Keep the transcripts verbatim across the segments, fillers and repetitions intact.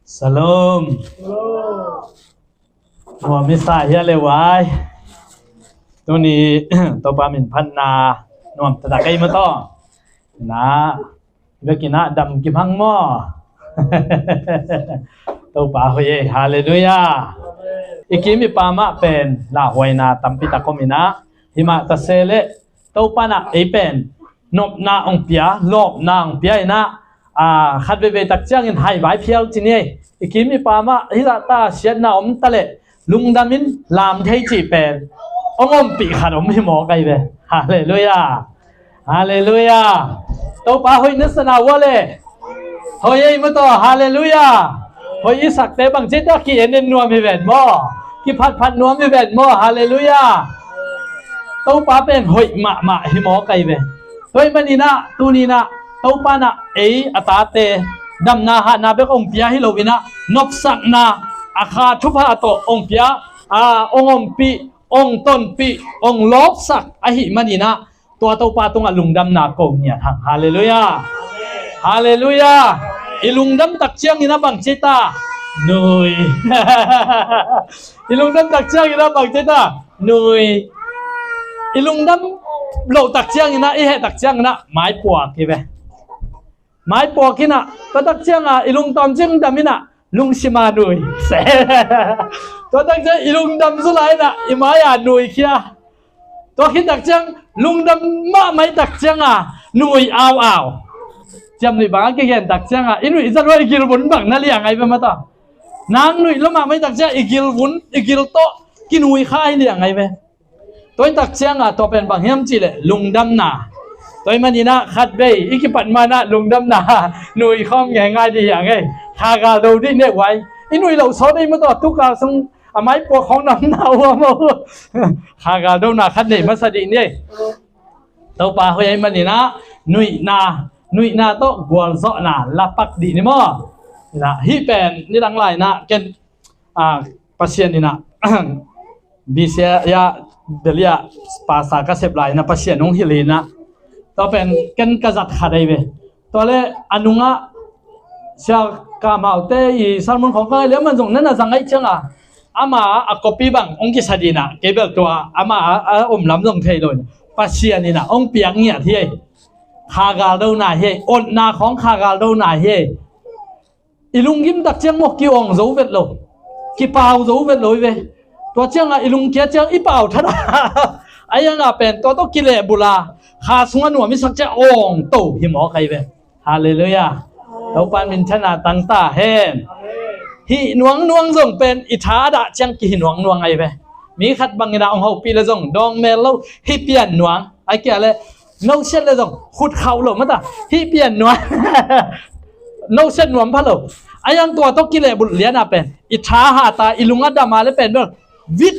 Shalom. Nuam i sa hia le vai. Tuni Topa min phatna nuam taktak ei maw taw. Na, i bekin ah dam kim hang maw? Topa hoih ei, halleluiah. I kim i pam ah pen lauhuaina tampi tak om in ah, himah ta se leh Topa in ah ei pen nopna hong pia, lawpna hong pia in ah, a, khat veivei tak ciangin hai vai phial ci ni ei. I kim i pam ah hih zahta siatna om ta leh lungdam in lam thei cih pen hong ompih khat om hi mawk ahi ve. Halleluiah. Halleluiah. Topa hoih na sa na uh a le. Hoih ei maw taw, halleluiah. Hoih i sakte bang ci ta, ki-en en nuam hi ven maw? Kiphatphat nuam hi ven maw? Halleluiah. Topa pen hoih mahmah hi mawk ahi ve. Tua ahih manin ah tuni in ah Topa in ah ei a tate damna hatna bek hong pia hi lo in ah, nopsakna, a kha thupha tawh hong pia, a, hong ompih, hong tonpih, hong lawpsak ahih manin ah, tua Topa tungah lungdamna ko ngiat hang. Halleluiah. Halleluiah. I lungdam tak ciangin ah bang ci ta? Nui. I lungdam tak ciangin ah bang ci ta? Nui. I lungdam loh tak ciangin ah, i heh tak ciangin ah maipuak hi ve. Maipuak in ah, tua tak ciang a i lungtawm ciang dam in ah lungsim a nui. Tua tak ciang i lungdam zaw lai in ah i mai a nui khia. Tua khit tak ciang lungdam mahmah i tak ciang a nui au au. Ciamnuih bang a kigen tak ciang a i nuih zat uh a i gilvun bang na liang ahi ve maw taw. Nang nuih lua mahmah i tak ciang i gilvun, i gil tawh kinui kha hi liang ahi ve. Tua i tak ciang a tua pen bang hiam cih leh lungdamna. Tua ahih manin ah khat vei i kipat ma in ah lungdamna nui khawm ngeingai dih hi hang ei. Kha gal do dih ni ei vai. I nuih loh sawt ei maw taw, tu kal sung a maipuak khawng namna uh a maw. Kha gal dona khat nei masa dih ni ei. Topa hoih ahih manin ah nuihna, nuihna tawh gualzawhna lapak dih ni maw. Hih pen nidang lai in ah ken, a, Pasian in ah B C A ah Delhi ah pastor ka sep lai in ah Pasian hong hilh in ah, tua pen ken ka zat khat ahi ve. Tua leh a nungah Sia Kam Hau te i sermon khawng ka ngaih leh aman zong na na zang ahih ciang a, ama a copy bang hong kisa dih in ah, kei bel tua ama a, a om lam zong thei lo in, Pasian in ah hong piak ngiat hi ei. Kha gal dona hi ei, otna khawng kha gal dona hi ei. I lunggim tak ciang maw ki-awng zo vet lo, kipau zo vet lo hi ve. Tua ciang a i lungkia ciang i pau thadah. Ahi hang a pen tua tawh kilehbulh a, kha sungah nuam i sak ciang awngto hi mawk ahi ve. Halleluiah. Topa minthanna tang ta hen. Hih nuangnuang zong pen i thadah ciang kihih nuangnuang ahi ve. Mi khat bangin ah hong hopih leh zong dawng mel lo, hih pian nuang. Ahih kei leh no siat leh zong khut khauh lo mata, hih pian nuang. No siat nuam pha lo. Ahi hang tua tawh kilehbulh lian a pen i tha hat a, i lung a dam a leh pen bel vit.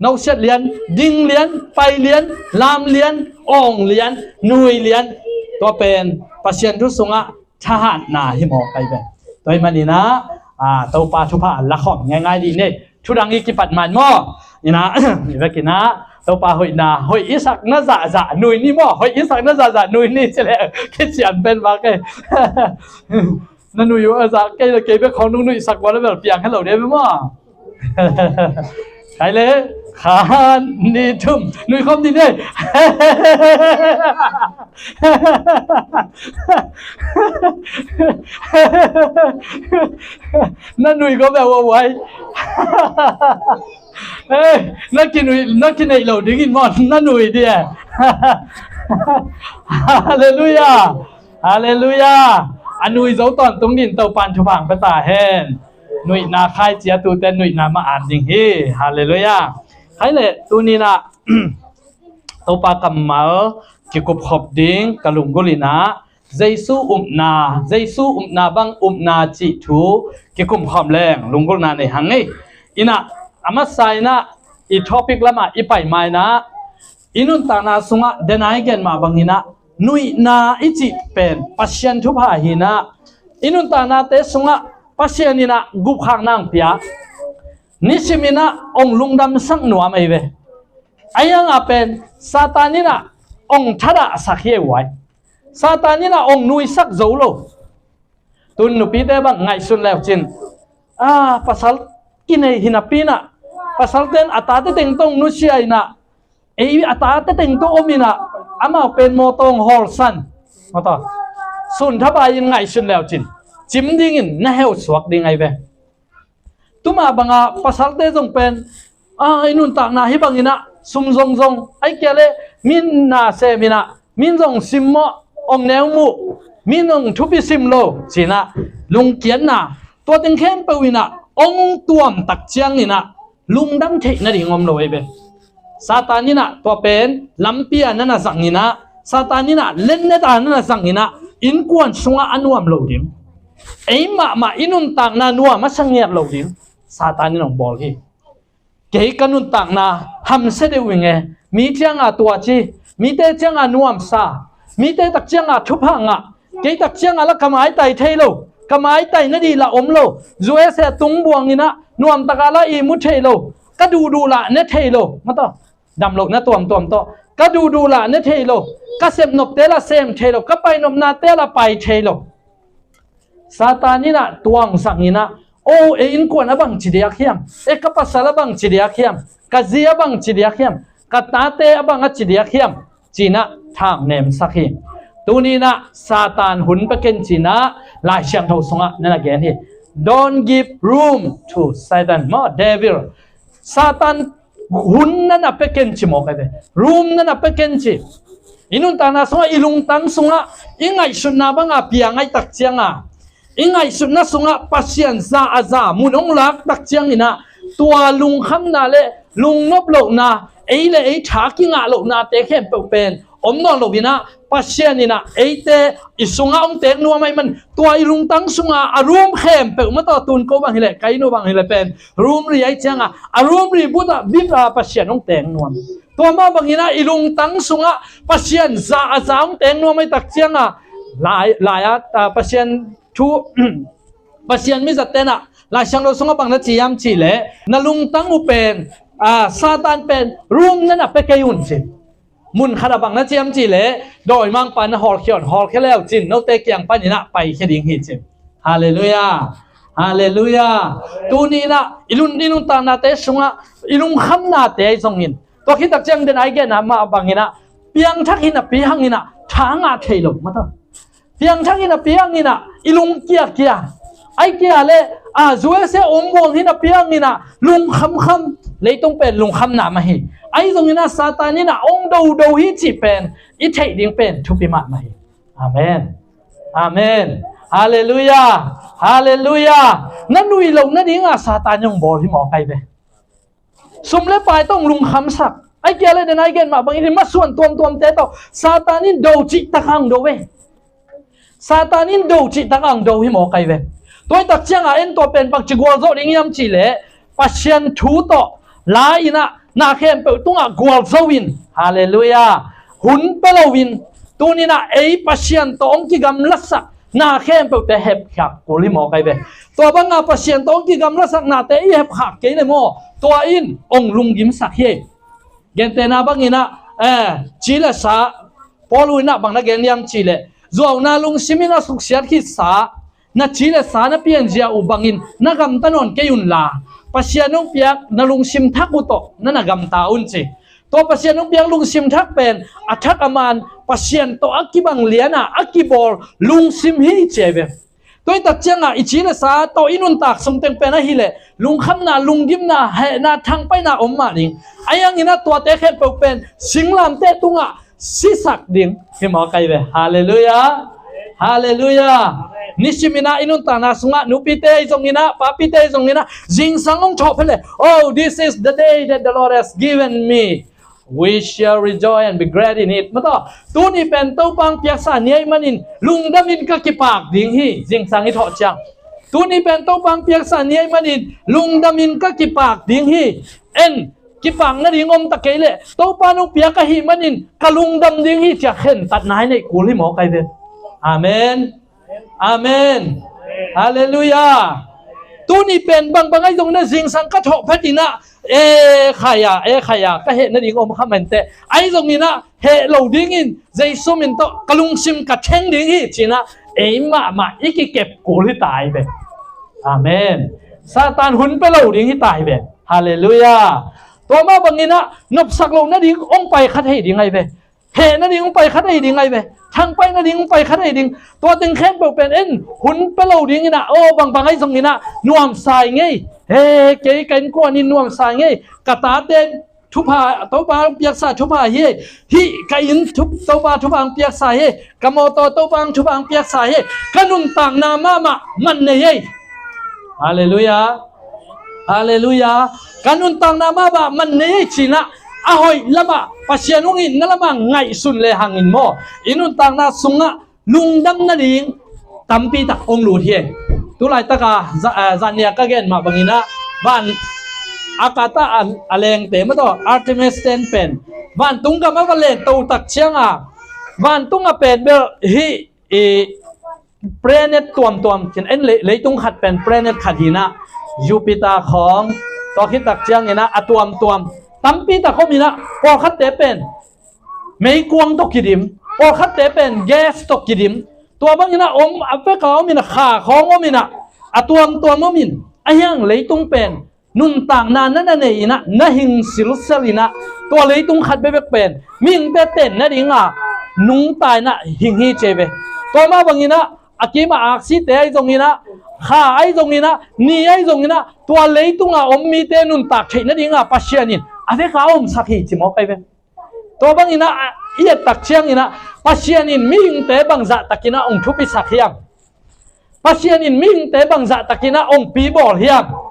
No siat lian, ding lian, pai lian, lam lian, awng lian, nui lian. Tua pen Pasian thu sungah thahatna hi mawk ahi ve. Tua ahih manin ah, a, Topa thupha la khawm ngeingai dih ni ei. Thu dang i kipat ma in maw. In ah, i vekin ah Topa hoihna, hoih i sakna zahzah nui ni maw. Hoih i sakna zahzah nui ni ci leh kician pen bak ei. Na nui uh a zak kei leh kei bek khawng nong nuihsak uh a leh bel piang hi lo ding maw. Khai leh, khat, nih, thum, nui khawm dih ni ei. Na nui khawm bel uh a uai. Ei, na kinui, na kineih lo dingin maw, na nui dih ei. Halleluiah. Halleluiah. A nui zo tawntung dingin Topa'n thupha hong pia ta hen. Nuihna khaici a tute nuihna mah at ding hi. Halleluiah. Khai leh tuni in ah Topa kammal kikupkhop ding ka lunggulh in ah, Jesu upna, Jesu upna bang upna cih thu kikumkhawm leng lunggulhna nei hang ei. In ah, a masa in ah, i topic lamah i pai ma in ah, i nuntakna sungah, den a i gen mah bangin ah, nuihna i cih pen Pasian thupha hi in ah, i nuntaknate sungah Pasian in ah gupkhiatna hong pia, nisim in ah hong lungdamsak nuam ahi ve. Ahi hang a pen Satan in ah hong thadahsak hi ei uai. Satan in ah hong nuisak zo lo. Tun nupite bang ngaihsun leucin, a, pasal kinei hi napi inah, pasalten a tate teng tawh nusia inah, ei a tate teng tawh om inah, amau pen mawtaw hong hawlsan, mawtaw, sun thabai in ngaihsun leucin, cim dingin na heusuak ding ahi ve. Tuma banga pasalte zong pen, a, i nuntakna hi banginah sum zongzong, ai kia le min na sem inah, min zong simmawh, ong neu muh, min ong thupi sim lo cinah, lungkiatna, tua teng khempeuh inah ong tuamtak cianginah lungdam theih nading om lo ei ve. Satan inah tua pen lampi a na na zang inah, Satan inah lennet a na na zang inah, innkuan sungah a nuam lo ding, ei mahmah i nuntakna nuam a sa ngiat lo ding Satan in ong bawl hi. Kei ka nuntakna hamsia deuh ing e, mi cianga tuaci, mite cianga nuamsa, mite tak cianga thupha ngah, kei tak cianga la ka maitai thei lo, ka maitai nadih la om lo, U S A tung buang inah nuamtaka la ihmu thei lo, ka duhduh lah ne thei lo, mawtaw, damlohna tuamtuam tawh, ka duhduh lah ne thei lo, ka sepnopte lah sem thei lo, ka painopnate lah pai thei lo. Satan inah tuangsak inah, o, ei innkuan a bang ci diak hiam, e, ka pasal a bang ci diak hiam, ka zi a bang ci diak hiam, ka tate a bang a ci diak hiam, cinah thangnemsak hi. Tuni inah Satan hun pia ken cinah Lai Siangtho sungah na na gen hi. Don't give room to Satan, maw, devil. Satan hun na na pia ken ci mawk ai ve. Room na na pia ken ci. I nuntakna sungah, i lungtang sungah, i ngaihsutna banga piang ai tak cianga, i ngaihsutna sungah Pasian za a za mun hong lak tak cianginah, tua lungkhamna le lungnop lohna, ei le ei tha kingah lohnate khempeuh pen om nawn lo inah, Pasian inah eite i sungah hong teek nuam ahih man, tua i lungtang sunga a room khempeuh, mawtaw, tun ko bang hileh, ka inn uh bang hileh pen room ri ai cianga, a room ri butah bit a Pasian hong teek nuam. Tua mah banginah i lungtang sungah Pasian za a za hong teek nuam ai tak cianga, lai, lai a, a, Pasian thu, Pasian mizat tenah Lai Siangtho sungah bang na ci hiam cihleh, na lungtang uh pen, a, Satan pen room na na pia kei un ci. Mun khatah bang na ci hiam cihleh, dawimangpa na hawlkhia un, hawlkhia leucin note kiang paninah paikhia ding hi ci. Halleluiah. Halleluiah. Tuni inah i lun, i nuntaknate sungah i lungkhamnate ahi zongin, tua khit tak ciang den ai genna mah banginah piangthak hi napi hanginah tha ngah thei lo, mawtaw. Piangthak hi napi hanginah i lung kiakia, ai kia le, a, U S A om buang hi napi hanginah lungkhamkham, leitung pen lungkhamna mah hi. Ahi zonginah Satan inah ong dodo hi cih pen i theih ding pen thupi mahmah hi. Amen. Amen. Halleluiah. Halleluiah. Na nuih loh nadinga Satan in ong bawl hi mawk ai ve. Sum le pai tawh ong lungkhamsak, ai kia le den ai gen mah bangin hi, masuan tuamtuamte tawh Satan in do cihtak ang do ve. Satan in do cihtak ang do hi mawk ai ve. Tua hi tak cianga en tua pen bangci gualzawh ding hiam cihleh, Pasian thu tawh la inah na khempeuh tungah gualzo in, halleluiah, hun pia loin, tuninah ei Pasian tawh ong kigamlasak na khempeuhte hepkhak kul hi mawk ai ve. Tua banga Pasian tawh ong kigamlasak nate i hepkhak kei le maw, tua in ong lunggimsak hi. Gentehna banginah, eh, ci le sa, Paul uh inah bang na gen hiam cihleh, zuauna lungsim in a suksiat khitsa na ci le sa na pianzia uh bangin na gamta nawn kei unla, Pasian ong piak na lungsim thak uh tawh na na gamta un ci. Tua Pasian ong piak lungsim thak pen a thak a man Pasian tawh a kibang liana a kibawl lungsim hi ci ai ve. Tua hi tak cianga i ci le sa tawh i nuntak sungteng pen ahileh lungkhamna, lunggimna, hehna, thangpaihna om mah ding. Ahi hanginah tuate khempeuh pen singlamteh tungah sisak ding hi mawk ai ve. Halleluiah. Halleluiah. Nisiminah i nuntakna sungah nupite ahi zonginah, papite ahi zonginah zingsang hong thawh phet leh, "Oh, this is the day that the Lord has given me. We shall rejoice and be glad in it." Mawtaw, tuni pen Topa hong piaksa ni ahih manin lungdamin ka kipak ding hi. Zingsang i thawh ciang, "Tuni pen Topa hong piaksa ni ahih manin lungdamin ka kipak ding hi." En, kipak nading om ta kei leh Topa nong piak ahih manin ka lungdam ding hi, ci-a khentatna i neih kul hi mawk ai ve. Amen. Amen. Halleluiah. Tuni pen bangbang ahi zonginah zingsang ka thawh phet inah, e khaia, e khaia, ka heh nading om kha mente. Ahi zonginah heh lo dingin Jesu min tawh ka lungsim ka theng ding hi, cinah Ei mahmah i kikep kul hi ta hi ve. Amen. Satan hun pia lo ding hi ta hi ve. Halleluiah. Tua mah bangin ah nopsak loh nading hong pai kha thei ding ahi ve. Heh nading hong pai kha thei ding ahi ve. Thangpaih nading hong pai kha thei ding. Tua teng khempeuh pen en hun pia lo dingin ah, aw, bangbang ahi zongin ah nuamsa hi ngei. He, kei ka innkuan in nuamsa hi ngei. Ka tate thupha, Topa hong piaksa thupha hi. Hih ka inn thu, Topa thupha hong piaksa hi. Ka mawtaw Topa hong thupha hong piaksa hi. Ka nuntakna mahmah man nei hi. Halleluiah. Halleluiah. Ka nuntakna mahmah man nei hi ci-in ah, a hoih lamah, Pasian hong itna lamah ngaihsun le hangin maw, i nuntakna sungah lungdam nading tampi tak hong lut hi. Tulaitaka za-, eh, zan nia ka gen mah bangin ah, van a kata a, a lengte mah tawh, Artemis ten pen vantung gam a va lengto tak ciangin, vantung a pen bel hih, i, planet tuamtuam, cin en le-, leitung khat pen planet khat hi-in ah, Jupiter khawng, tua khit tak ciangin ah a tuamtuam tampi tak om in ah, pawlkhatte pen meikuang tawh kidim, pawlkhatte pen gas tawh kidim, tua bangin ah om, a veka om in ah, kha khawng om in ah, a tuamtuam om in, ahi hang leitung pen nuntakna na na nei in ah, na hing silsel in ah, tua leitung khat bekbek pen mihingte ten nading a nungta in ah hing hi ci hi ve. Tua mah bangin ah a kim a aksite ahi zongin ah, kha ahi zongin ah, ni ahi zongin ah, tua leitung a om mite nuntak theih nading a Pasian in a veka omsak hi ci mawk ahi ve. Tua bangin ah, i et tak ciangin ah, Pasian in mihingte bangzah takin ah hong thupisak hiam? Pasian in mihingte bangzah takin ah hong pibawl hiam?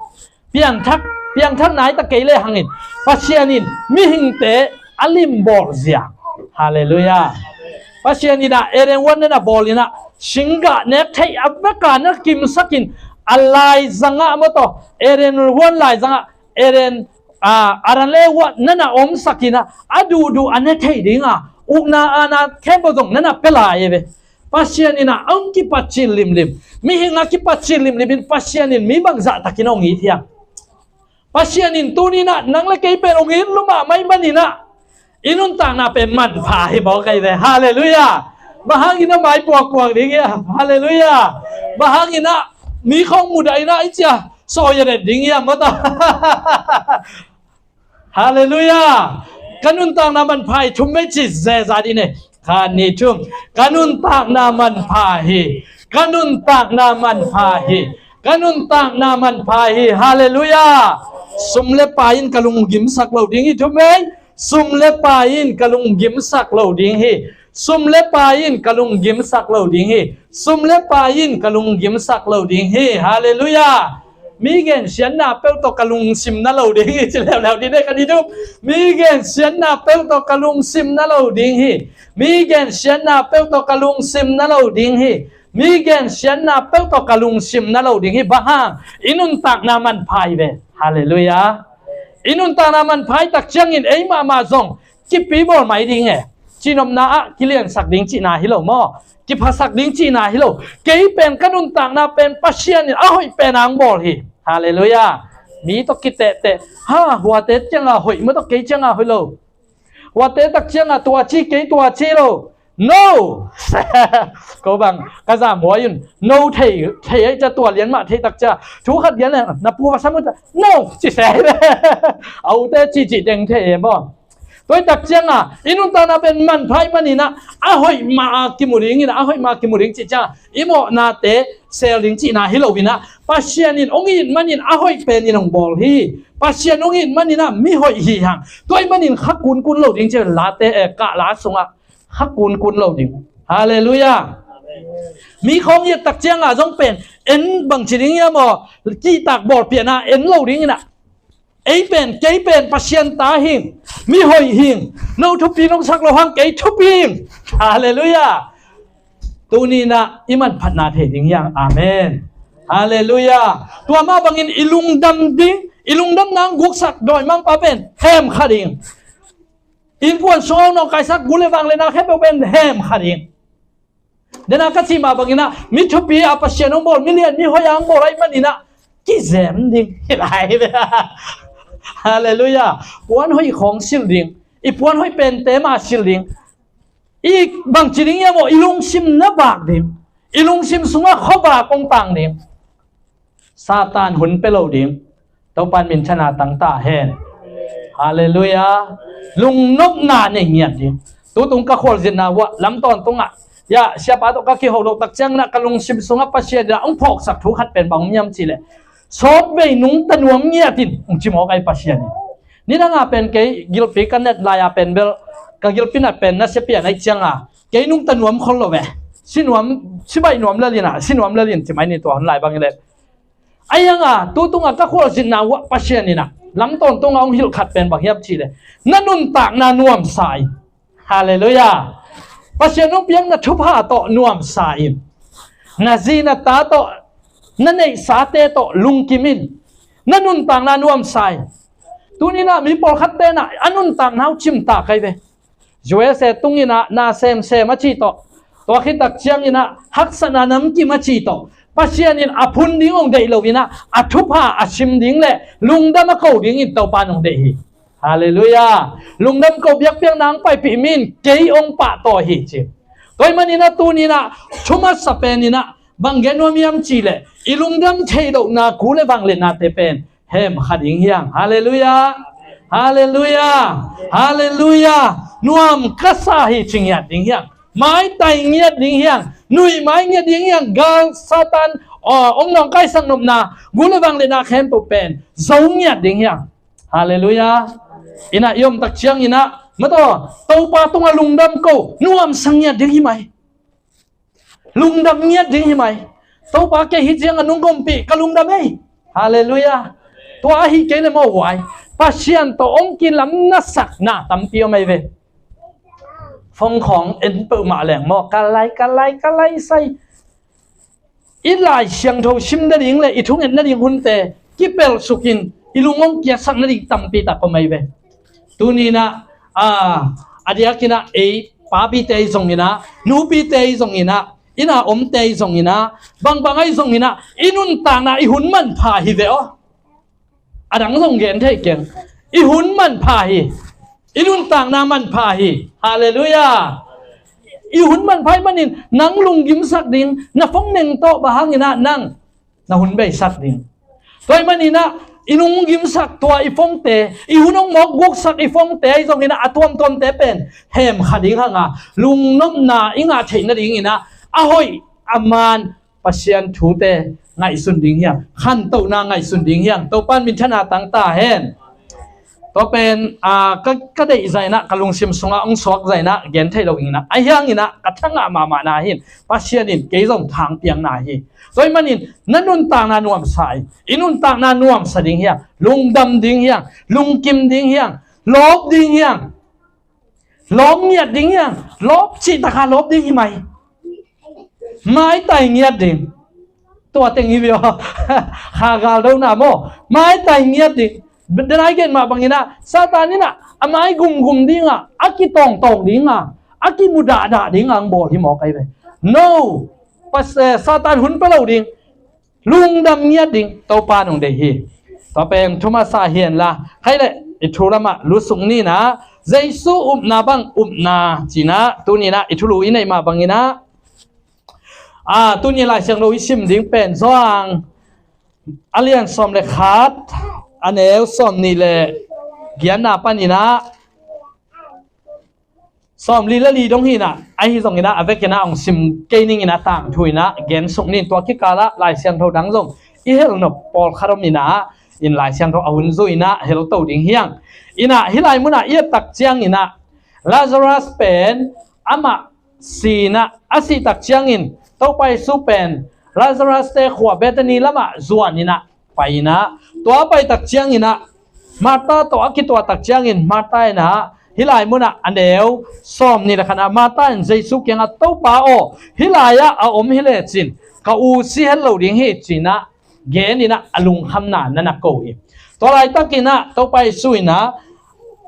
Piangthak, piangthak nai ta kei le hangin, Pasian in mihingte a limbawl zia. Halleluiah. Pasian in ah Eden huan na na bawl in ah, singgah nek theih a veka na kimsakin, a laizangah mawtaw, Eden huan laizangah, Eden, ah, Adam le Eva na na omsakin ah, a duhduh a ne thei ding a ukna aana khempeuh zong na na pia lai hi ve. Pasian in ah hong kipatcil limlim, mihing a kipatcil limlim in Pasian in mi bangzah takin hong it hiam? Pasian in tuni in ah nang le kei pen hong it lua mahmah ahih manin ah, i nuntakna pen manpha hi mawk ahi ve. Halleluiah. Bang hangin ah mai puakpuak ding hiam? Halleluiah. Bang hangin ah mi khawng mudah in ah i cia sawi a den ding hiam, mawtaw? Halleluiah. Ka nuntakna manpha hi, thum vei ci zezat in e. Khat, nih, thum. Ka nuntakna manpha hi. Ka nuntakna manpha hi. Ka nuntakna manpha hi. Halleluiah. Sum le pai in ka lunggimsak lo ding hi, thum vei. Sum le pai in ka lunggimsak lo ding hi. Sum le pai in ka lunggimsak lo ding hi. Sum le pai in ka lunggimsak lo ding hi. Halleluiah. Mi gensiatna peuh tawh ka lungsim na lo ding hi, ci leuleu ding e, ka ni dum. Mi gensiatna peuh tawh ka lungsim na lo ding hi. Mi gensiatna peuh tawh ka lungsim na lo ding hi. Mi gensiatna peuh tawh ka lungsim na lo ding hi. Bang hang? I nuntakna manpha hi ve. Halleluiah. I nuntakna manpha hi tak ciangin ei mahmah zong kipibawl mai ding e. Cihnopna ah kiliansak ding cihna hi lo maw? Kiphasak ding cihna hi lo. Kei pen ka nuntakna pen Pasian in a hoih pen a hong bawl hi. Halleluiah. Mi tawh kitehteh. Ha, huate ciangah hoih, mawtaw kei ciangah hoih lo. Huate tak ciangah tua ci, kei tua ci lo. No! Ko bang, ka zam huai un. No thei, thei ahi cia tua lian mah thei tak cia. Thu khat lian le, na pu va sam un ta. No! Ci se. A ute ci ci deng thei e maw. Tua hi tak ciangah, i nuntakna pen manpha ahih manin ah, a hoih mah a kimu ding in ah, a hoih mah a kimu ding cih ciangah, i mawhnate sel ding cihna hi lo in ah, Pasian in hong it manin a hoih pen in hong bawl hi. Pasian hong it manin ah mi hoih hi hang. Tua ahih manin kha kunkun lo ding ci, Late, eh, Kah la sungah kha kunkun lo ding. Halleluiah. Mi khawng i et tak ciangah zong pen en bangci ding hiam aw, cihtak bawlpian a en lo ding in ah, ei pen, kei pen Pasian ta hing, mi hoih hing, no thupi nong sak lo hang kei thupi hing. Halleluiah. Tuni in ah i manphatna thei ding hiam? Amen. Halleluiah. Tua mah bangin i lungdam ding, i lungdamna hong guksak dawimangpa pen hem kha ding. Innkuan sung a hong nawngkaisak gu le vang le na khempeuh pen hem kha ding. Dena ka cih mah bangin ah, mi thupi a Pasian hong bawl, mi lian mi hoih a hong bawl ahih manin ah kizem ding hi lai ve. Halleluiah. Puan hoih khawng silh ding. I puan hoih pente mah silh ding. I bangci ding hiam aw, i lungsim na vak ding. I lungsim sungah khuavak hong tang ding. Satan hun pia lo ding. Topa'n minthanna tang ta hen. Halleluiah. Lungnopna nei ngiat ding. Tutung ka khualzinna uah lam tawntungah, ya, siapa tawh ka kiho loh tak ciangin ah ka lungsim sungah Pasian in ah hong phawksak thu khat pen bang om hiam cih leh, sawtvei nungta nuam ngiat in, hong ci mawk ahi Pasian in. Nidang a pen kei gilpi ka nat lai a pen bel, ka gilpi nat pen nasia pian ahih ciangin kei nungta nuam khol lo ve. Si nuam, si baih nuam lel in ah, si nuam lel in ci mai ni tua hun lai bang hi leh. Ahi hangin ah, tutung a ka khualzinna uah Pasian in ah lam tawntungah hong hilh khat pen bang hiam cih leh, na nuntakna nuamsa in. Halleluiah. Pasian hong piak na thupha tawh nuamsa in. Na zi na ta tawh, na neihsate tawh lungkim in. Na nuntakna nuamsa in. Tuni in ah mi pawlkhat ten ah a nuntakna uh cimtak ahi ve. U S A tung in ah na semsem a cih tawh, tua khit tak ciangin ah haksatna namkim a cih tawh, Pasian in a phun ding hong deih lo in ah, a thupha a sim ding le lungdam a ko dingin Topa'n hong deih hi. Halleluiah. Lungdam ko biakpiakna hong paipih mi in kei hong pahtawi hi ci. Tua ahih manin ah tuni in ah thu masa pen in ah bang gen nuam hiam cih leh, i lungdam theih lohna gu le vangliatnate pen hem kha ding hi hang. Halleluiah. Halleluiah. Halleluiah. Nuam ka sa hi ci ngiat ding hi hang. Maitai ngiat ding hi hang. Nuihmai ngiat ding hi hang. Gal Satan, aw, hong nawngkaisak nopna gu le vangliatna khempeuh pen zo ngiat ding hi hang. Halleluiah. In ah i om tak ciangin ah, mataw, Topa tungah lungdam ko, nuamsa ngiat ding hi mai. Lungdam ngiat ding hi mai. Topa, kei hih ciang a nung gompih ka lungdam ei. Halleluiah. Tua ahi kei leh maw, huai Pasian tawh hong kilamna sakna tampi om ahi ve. Phone khawng en peuhmah leng maw, ka lai, ka lai, ka lai sai. I Lai Siangtho sim nading le i thunget nading hunte kipelh sukin i lung hong kiatsak nading tampi tak om ahi ve. Tuni in ah, a, a diakin ah ei papite ahi zongin ah, nupite ahi zongin ah, inn a omte ahi zongin ah, bangbang ahi zongin ah, i nuntakna i hun manpha hi ve aw. A dang zong gen thei keng. I hun manpha hi. I nuntakna manpha hi. Halleluiah. I hun manpha ahih manin nang lunggimsak ding, na phone neng tawh bang hangin ah nang na hun beisak ding. Tua ahih manin ah i lunggimsak tua i phonete, i hun hong mawkguksak i phonete ahi zongin ah, a tuamtuamte pen hem kha ding hang a, lungnopna i ngah theih nadingin ah a hoih a man Pasian thute ngaihsun ding hi hang, khantohna ngaihsun ding hi hang. Topa'n minthanna tang ta hen. Tua pen, a, ka, ka deih zah in ah, ka lungsim sungah hong suak zah in ah gen thei lo ing in ah, ahi hangin ah ka thangah mahmahna hi in, Pasian in kei zong thang piakna hi. Tua ahih manin na nuntakna nuamsa in, i nuntakna nuamsa ding hi hang, lungdam ding hi hang, lungkim ding hi hang, lawp ding hi hang, lawp ngiat ding hi hang, lawp cihtak a lawp ding hi mai. Maitai ngiat ding. Tua teng hi ve aw. Kha gal dona maw. Maitai ngiat ding. Denai gen mah bangin ah, Satan in ah a mai gumgum ding a, a kitawngtawng ding a, a kimudahdah ding a hong bawl hi mawk ahi ve. No. Pas-, eh, Satan hun pia lo ding. Lungdam ngiat ding, Topa nong deih hi. Tua pen thu masa hi hen la, khaih leh i thu lamah lutsuk ni in ah, Jesu upna bang upna ci in ah, tuni in ah i thulu i neih mah bangin ah, a, tuni Lai Siangtho i sim ding pen Johan a lian sawm le khat, a neu sawm nih le giatna panin ah, sawmli le li dong hi in ah, ahi zongin ah a vekin ah hong sim kei ning in ah, tangthu in ah gen suk ning. Tua kikal ah Lai Siangtho dang zong i hel nop pawlkhat om in ah, in Lai Siangtho a hun zui in ah hel to ding hi hang. In ah hih lai mun ah i et tak ciangin ah, Lazarus pen amah si in ah, a sih tak ciangin Topa Jesu pen Lazarus-te khua Bethany lamah zuan in ah pai in ah, tua pai tak ciangin ah Martha tawh a kituah tak ciangin Martha in ah hih lai mun ah, a neu sawm nih le khat ah Martha in Jesu kiangah, Topa aw, hih lai ah a om hi lecin ka u si het lo ding hi, ci in ah gen in ah a lungkhamna na na ko hi. Tua laitakin ah Topa Jesu in ah,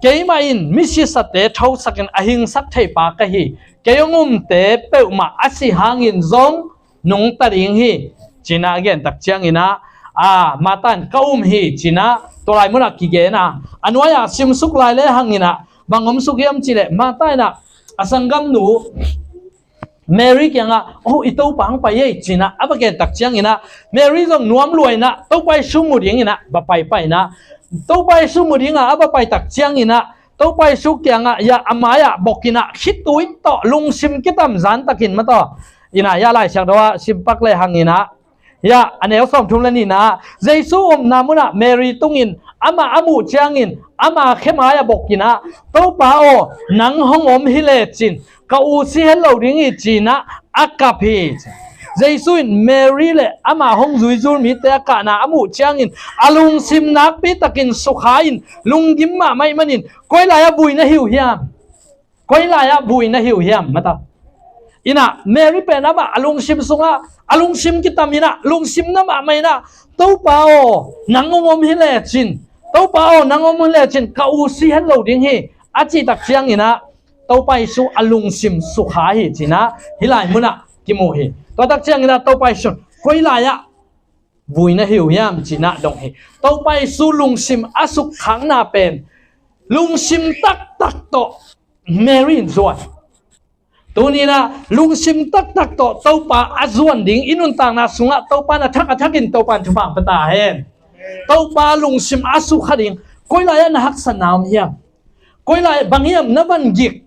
keimah in misisate thosakin a hingsak thei pa ka hi. Kei hong umte peuhmah a si hangin zong nungta ding hi, ci in ah a gen tak ciangin ah, a, Martha in ka um hi, ci in ah tua lai mun ah kigen a, a nuai ah simsuk lai le hangin ah bang om suk hiam cih leh, Martha in ah a sanggamnu Mary kiangah, "Oh, i Topa hong pai ei," ci-in ah a va gen tak ciangin ah, Mary zong nuam lua in ah Topa Jesu mu dingin ah va paipai in ah, Topa Jesu mu dingah a va pai tak ciangin ah Topa Jesu kiangah, ya, a mai-ah bok in ah khitui tawh lungsim kitamzan takin mataw in ah, ya, Laisiangtho ah simpak le hang in ah, ya, a neu sawmthum le nihna ah, Jesu omna munah Mary tungin amah a muh ciangin ama khe mai-ah bok in ah, "Topa aw, nang hong om hi lecin ka u si het lo ding hi," ci-in ah a kap hi. Jesu in Mary le ama hong zuizul mite a kahna a muh ciangin a lungsim nakpi takin sukha in lunggim mahmah ih manin, "Koi lai-ah vui na hi uh hiam? Koi lai-ah vui na hi uh hiam?" mataw in ah, Mary pen amah a lungsim sungah a lungsim kitam in ah, lungsim na mahmah in ah, "Topa aw, nang hong om hi lecin, Topa aw, nang hong om hi lecin ka u si het lo ding hi," a cih tak ciangin ah Topa Jesu a lungsim sukha hi ci-in ah hih lai munah kimu hi. Tua tak ciangin ah Topa Jesu, "Koi lai-ah vui na hi uh hiam?" ci-in ah dong hi. Topa Jesu lungsim a sukkhakna pen lungsim taktak tawh Mary in zuan. Tuni in ah lungsim taktak tawh Topa a zuan ding, i nuntakna sungah Topa na thak a thakin Topa in thupha pia ta hen. Topa lungsim a sukha ding, koi lai-ah na haksatna om hiam? Koi lai bang hiam na van gik?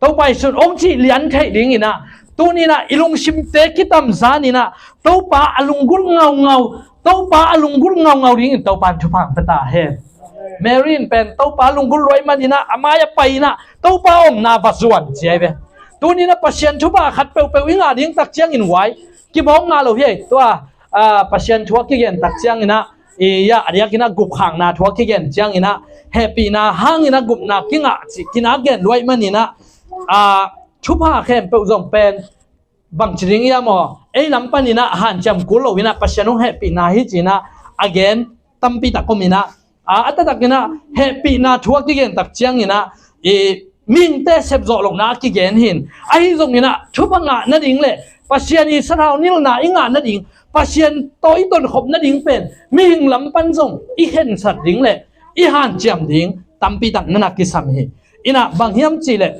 Topa Jesu in hong cih lian theih dingin ah, tuni in ah i lungsimte kitamzan in ah Topa a lunggulh ngaungau, Topa a lunggulh ngaungau dingin Topa in thupha pia ta hen. Mary in pen Topa lunggulh lua ih manin ah a mai-ah pai in ah Topa omna va zuan ci ai ve. Tuni in ah Pasian thupha khat peuhpeuh i ngah ding tak ciangin huai kibawk ngah lo hi ei. Tua, ah, Pasian thu a kigen tak ciangin ah, i, ya, a diakin ah gupkhakna thu a kigen ciangin ah, hehpihna hangin ah gupna kingah cih kina gen lua ih manin ah, ah, thupha khempeuh zong pen bangci ding hiam aw, ei lam panin ah hanciam kul lo in ah Pasian hong hehpihna hi ci-in ah a gen tampi tak om in ah, a, a taktak in ah hehpihna thu a kigen tak ciangin ah, i, mihingte sepzawh lohna a kigen hi in, ahi zongin ah thupha ngah nading le Pasian i sathau nilhna i ngah nading, Pasian tawh i tonkhop nading pen mihing lam pan zong i khensat ding le i hanciam ding tampi tak na na kisam hi. In ah bang hiam cih leh,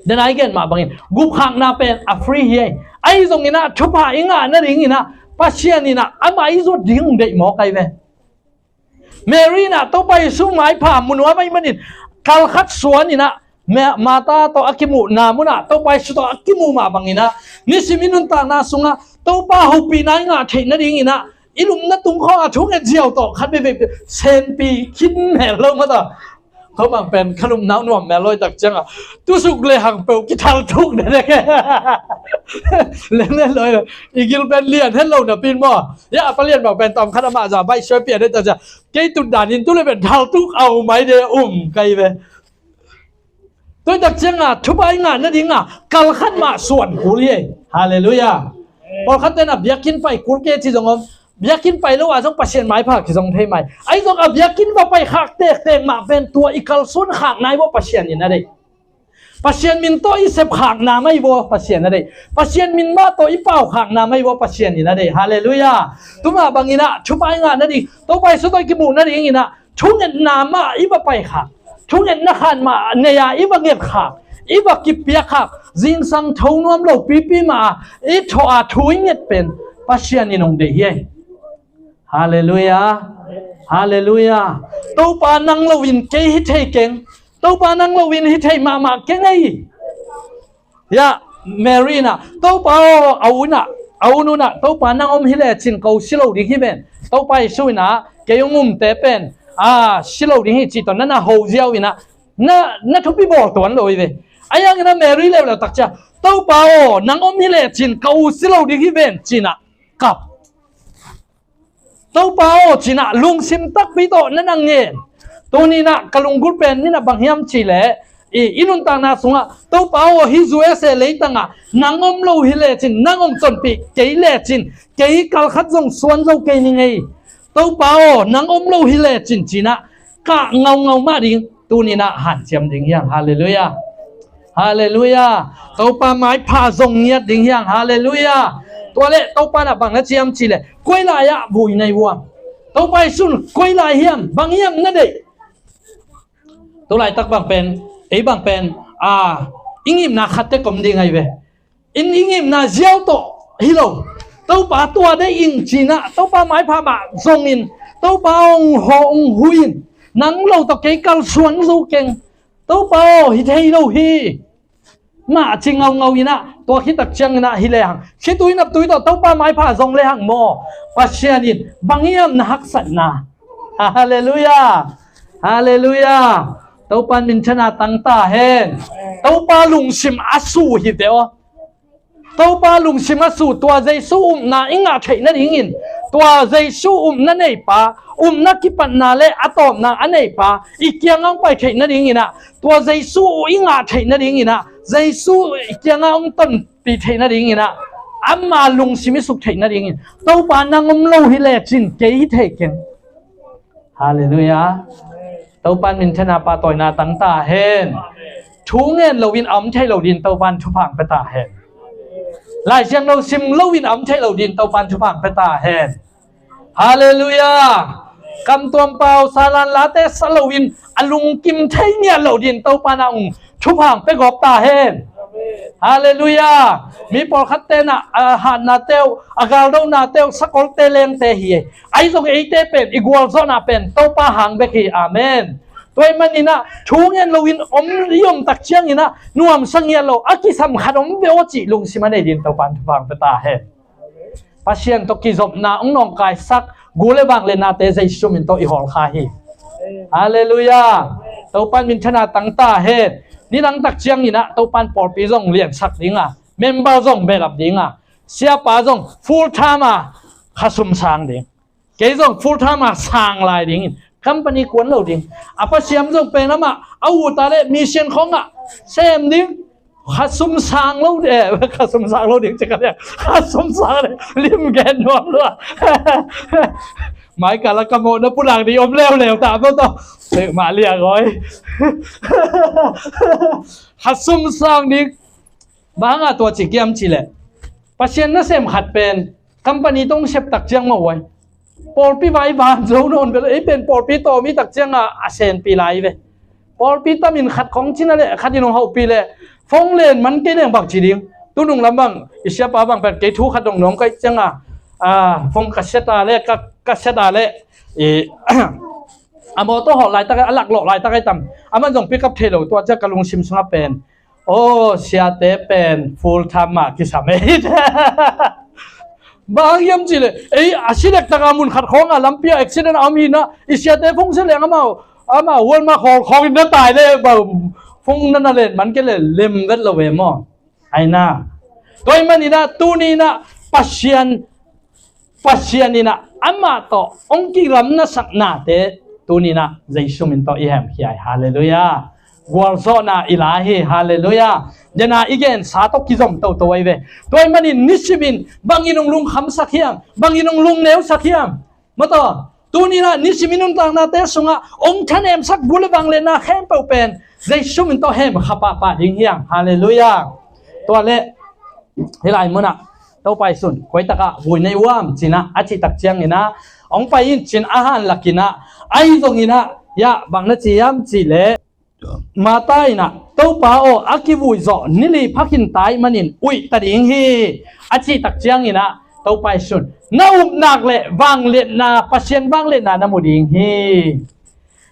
den a i gen mah bangin gupkhakna pen a free hi ei. Ahi zongin ah thupha i ngah nadingin ah Pasian in ah amah i zuat ding hong deih mawk ai ve. Mary in ah Topa Jesu maipha mu nuam ahih manin kal khat suan in ah, Ma-, Martha tawh a kimuhna munah Topa Jesu tawh a kimuh mah bangin ah nisim i nuntakna sungah Topa hopihna i ngah theih nadingin ah i lumna tung khawngah thunget ziau tawh khat veivei senpi khin mel lo mataw. Kho bang pen kha lumna uh nuam mel lo ih tak ciangah tusuk le hang peuh kithaltuk dede. Lem le loi lo, i gil pen lian het lo napi in maw. Ya, a palian bang pen tawm khat amah za baih suai pian dede tak ciang, kei tut danin tu le pen thaltuk au mai de um kai ve. Tua ih tak ciangah thupha i ngah nadingah kal khat mah suan kul hi ei. Halleluiah. Pawlkhat ten a biakinn pai kul kei ci zong om. Biakinn pai lo a zong Pasian maipha kizong thei mai. Ahi zong a biakinn va pai khak tektek mah pen tua i kalsuan khak nai vaw Pasian in a deih. Pasian min tawh i sep khak na mai vaw Pasian a deih. Pasian min mah tawh i pau khak na mai vaw Pasian in a deih. Halleluiah. Tua mah bangin ah thupha i ngah nading, Topa Jesu tawh i kimuh nadingin ah thungetna mah i va pai khak, thungetna khat mah nei a i va nget khak, i va kipiak khak, zingsang tho nuam lo pipi mah a i thawh a thu i nget pen Pasian in hong deih hi ei. Halleluiah. Halleluiah. Topa nang loin kei hi thei keng. Topa nang loin hi thei mahmah keng ei. Ya, Mary in ah, Topa aw, a u in ah, a u nu in ah, Topa nang om hi lecin ko si lo ding hi ven. Topa Jesu in ah kei hong umte pen, a, si lo ding hi ci tawh na na ho ziau in ah, na, na thupi bawl tuan lo hi ve. Ahi hangin ah Mary leuleu tak ciang, Topa aw, nang om hi lecin ka u si lo ding hi ven ci-in ah kap. Topa aw, ci-in ah lungsim takpi tawh na na ngen. Tuni in ah ka lunggulh pen in ah bang hiam cih leh, i, i nuntakna sungah, Topa aw, hih U S A leitangah nang om lo hi lecin, nang hong tonpih kei lecin, kei kal khat zong suan zo kei ning ei. Topa aw, nang om lo hi lecin ci-in ah kah ngaungau mah ding. Tuni in ah hanciam ding hi hang. Halleluiah. Halleluiah. Topa maipha zong ngiat ding hi hang. Halleluiah. Tua leh Topa in ah bang na ci hiam cih leh, koi lai-ah vui na hi uh hiam? Topa Jesu in koi lai hiam, bang hiam na deih? Tu laitak bang pen, ei bang pen, a, i ngimna khat tek om ding ahi ve. in i ngimna ziau tawh hi lo. Topa tua deih ing ci-in ah Topa maipha mah zongin, Topa hong hawh hong hu in, nang lo tawh kei kalsuan zo keng. Topa aw, hi thei lo hi mah ci ngaungau in ah, tua khit tak ciangin ah hi lehang, khitui naptui tawh Topa maipha zong lehang maw, Pasian in bang hiam na haksatna? Halleluiah. Halleluiah. Topa in minthanna tang ta hen. Topa lungsim a suh hi ve aw. Topa lungsim a suh, tua Jesu upna i ngah theih nadingin, tua Jesu upna neipa, upna kipatna le a tawpna a neipa i kiangah hong pai theih nadingin ah, tua Jesu i ngah theih nadingin ah, Jesu i kiangah hong tonpih theih nadingin ah, ama lungsim i suk theih nadingin, Topa nang om lo hi lecin kei hi thei keng. Halleluiah. Topa in minthanna pahtawina tang ta hen. Thu ngen loin a om thei lo dingin Topa in thupha hong pia ta hen. Lai Siangtho sim loin a om thei lo dingin Topa in thupha hong pia ta hen. Halleluiah. Kamtuam pau, salan late sa loin a lungkim thei ngiat lo dingin Topa in a hong thupha hong pia gawp ta hen. Halleluiah. Mi pawlkhat ten ah, a hatnate uh, a galdonate uh, sakolte lengte hi. Ahi zong eite pen i gualzawhna pen Topa hang bek hi. Amen. Tua ahih manin ah thu ngen loin om i om tak ciangin ah nuamsa ngiat lo, a kisam khat om ve aw cih lungsim a nei dingin Topa in thupha hong pia ta hen. Pasian tawh kizopna hong nawngkaisak gu le vangliatnate Jesu min tawh i hawlkha hi. Halleluiah. Topa in minthanna tang ta hen. Nidang tak ciangin ah Topa in pawlpi zong liansak ding a, member zong behlap ding a, siapa zong full time a khasum sang ding. Kei zong full time a sang lai dingin, company kuan lo ding. A pasiam zong pen amah a ut a leh mission khawngah sem ding. Khasum sang lo, eh, khasum sang lo ding cik a liang. Khasum sang ding, lim gen nuam lua. Mai kal a ka mawhna pulak ding om leuleu ta maw tawh. Mah liang awi. Khasum sang ding. Bang hangah tua ci hiam cih leh, Pasian nasem khat pen company tawh hong sep tak ciang maw, pawlpi vai van zo nawn bel, ei pen pawlpi tawm i tak ciangah a senpi lai ve. Pawlpi tamin khat khawng cina leh khat in hong hauhpih leh, phone len man kei leng bang ci ding. Tunung lam bang i siapa bang pen kei thu khat dong nuam ka hih ciangah, ah, phone ka set a leh, ka, ka set a leh, i, a mawtaw hawh laitak a, a laklawh laitak a tam. Aman zong pick up thei lo, tua ciang ka lungsim sungah pen, aw, siate pen full time mah kisam ei. Bang hiam cih leh, ei, a si dektak a mun khat khawngah lampi ah accident a om hi na, i siate phone set leng amau, amau huan mah khawl khawng in na tai leh, bang phone na na len man kei leh lem vet lo ve maw. Ai na. Tua ahih manin ah, tuni in ah, Pasian Pasian in ah amah tawh hong kilamna saknate tuni in ah Jesu min tawh i hemkhia hi. Halleluiah. Gualzawhna i la hi. Halleluiah. Dena i gensa tawh kizom toto ahi ve. Tua ahih manin nisimin bangin hong lungkhamsak hiam, bangin hong lungneusak hiam? Mataw, tuni in ah nisimin nuntaknate sungah hong thanemsak gu le vangliatna khempeuh pen Jesu min tawh hemkha pahpah ding hi hang. Halleluiah. Tua leh hih lai munah Topa Jesu in, koi takah vui na hi uh hiam, ci-in ah a cih tak ciangin ah, hong pai in, ci-in a hanlak in ah, ahi zongin ah, ya, bang na ci hiam cih leh, Martha in ah, Topa aw, a kivui zawh ni li phakhin ta ahih manin uih ta ding hi, a cih tak ciangin ah, Topa Jesu in, na upna leh vangliatna, Pasian vangliatna na mu ding hi.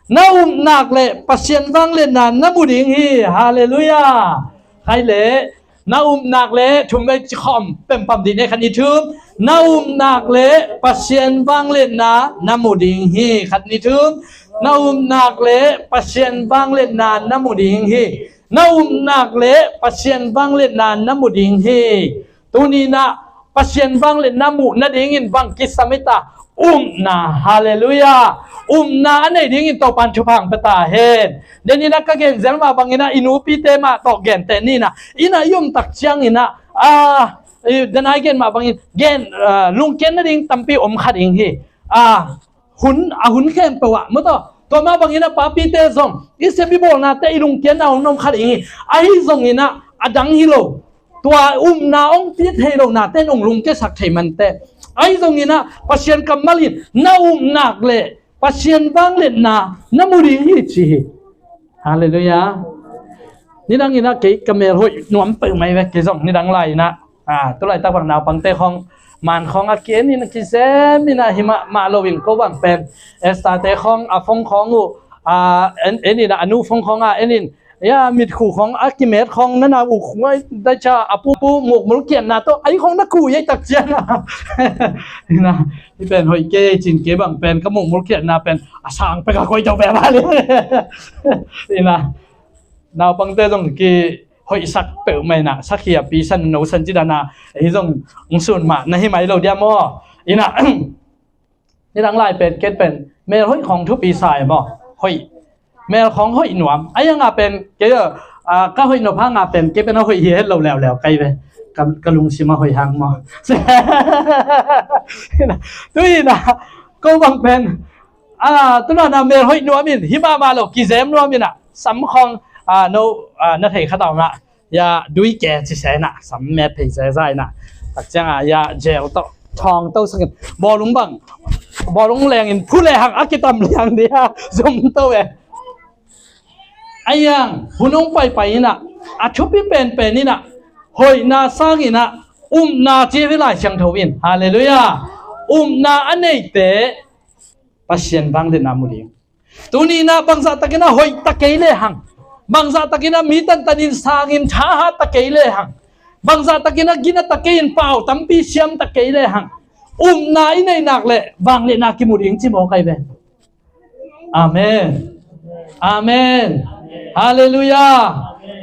Na upna leh Pasian vangliatna na mu ding hi. Halleluiah. Khai leh, na upna leh, thum vei ci khawm pempam dih ne, khat, nih, thum. Na upna leh Pasian vangliatna na mu ding hi. Khat, nih, thum. Na upna leh Pasian vangliatna na mu ding hi. Na upna leh Pasian vangliatna na mu ding hi. Tuni in ah Pasian vangliatna muh nadingin bang kisam i ta? Upna. Halleluiah. Upna a nei dingin Topa in thupha hong pia ta hen. Dena in ah ka gen zel mah bangin ah i nupite mah tawh genteh ni in ah, inn ah i om tak ciangin ah, ah, i, dena i gen mah bangin gen, ah, lungkiat nading tampi om kha ding hi. Ah, hun, a hun khempeuh ah, mataw, tua mah bangin ah papite zong i sep i bawlnate i lungkiatna hong om kha ding hi. Ahi zongin ah a dang hi lo, tua upna hong pia thei lonate in hong lungkiasak thei mante. Ahi zongin ah Pasian kammal in na upna leh Pasian vangliatna na mu ding hi, ci hi. Halleluiah. Nidang inah kei ka mel hoih nuam peuhmah hi ve, kei zong nidang lai inah, ah, tulaitak bang naupangte khawng man khawng a ki-en in a kizem inah hi mahmah loin ko bang pen Esther-te khawng a phone khawng uh, ah, en, en inah a nu phone khawng a en in, ya, mitkhu khawng a kimet khawng na na uh khawng ai dai cha a pu pu mukmul kiatna tawh ai khawng na kuh ei tak ciang a. Inah hi pen hoih kei ei cin kei bang pen ka mukmul kiatna pen a sang pek a koi tau pek a bali. Inah naupangte zong ki hoihsak peuhmah inah sakhi a pisan no san ci dana hi zong ung sun mah na hi mai lo dia maw? Inah nidang lai pen ken pen mel hoih khawng thupi sa e maw? Hoih mel khawng hoih nuam a iang a pen kei a, ah, ka hoih nop hang a pen kei pen a hoih hi het lo leuleu kai ve. Ka, ka lungsim a hoih hang maw? Tu inah ko bang pen, ah, tu na na mel hoih nuam in hi mahmah lo kizem nuam inah sam khawng, ah, no, ah, na thei khat a om ah ya dui ke ci se inah sam met phei se za inah tak ciang a ya jail tawh thawng to sakin bawlung bang bawlung leng in phu le hang a kitam liang dia zum to e. A iang hun ung paipai inah a thupi penpen inah hoihna sang inah upna ci hi Lai Siangtho in. Halleluiah. Upna a neite Pasian vangliatna mu ding. Tuni inah bangzah takin a hoih ta kei lehang, bangzah takin a mi tantanin sangin thahat ta kei lehang, bangzah takin a gina ta kei in pau tampi siam ta kei lehang, upna i neih nak leh vangliatna kimu ding ci maw kai ve. Amen. Amen. Halleluiah.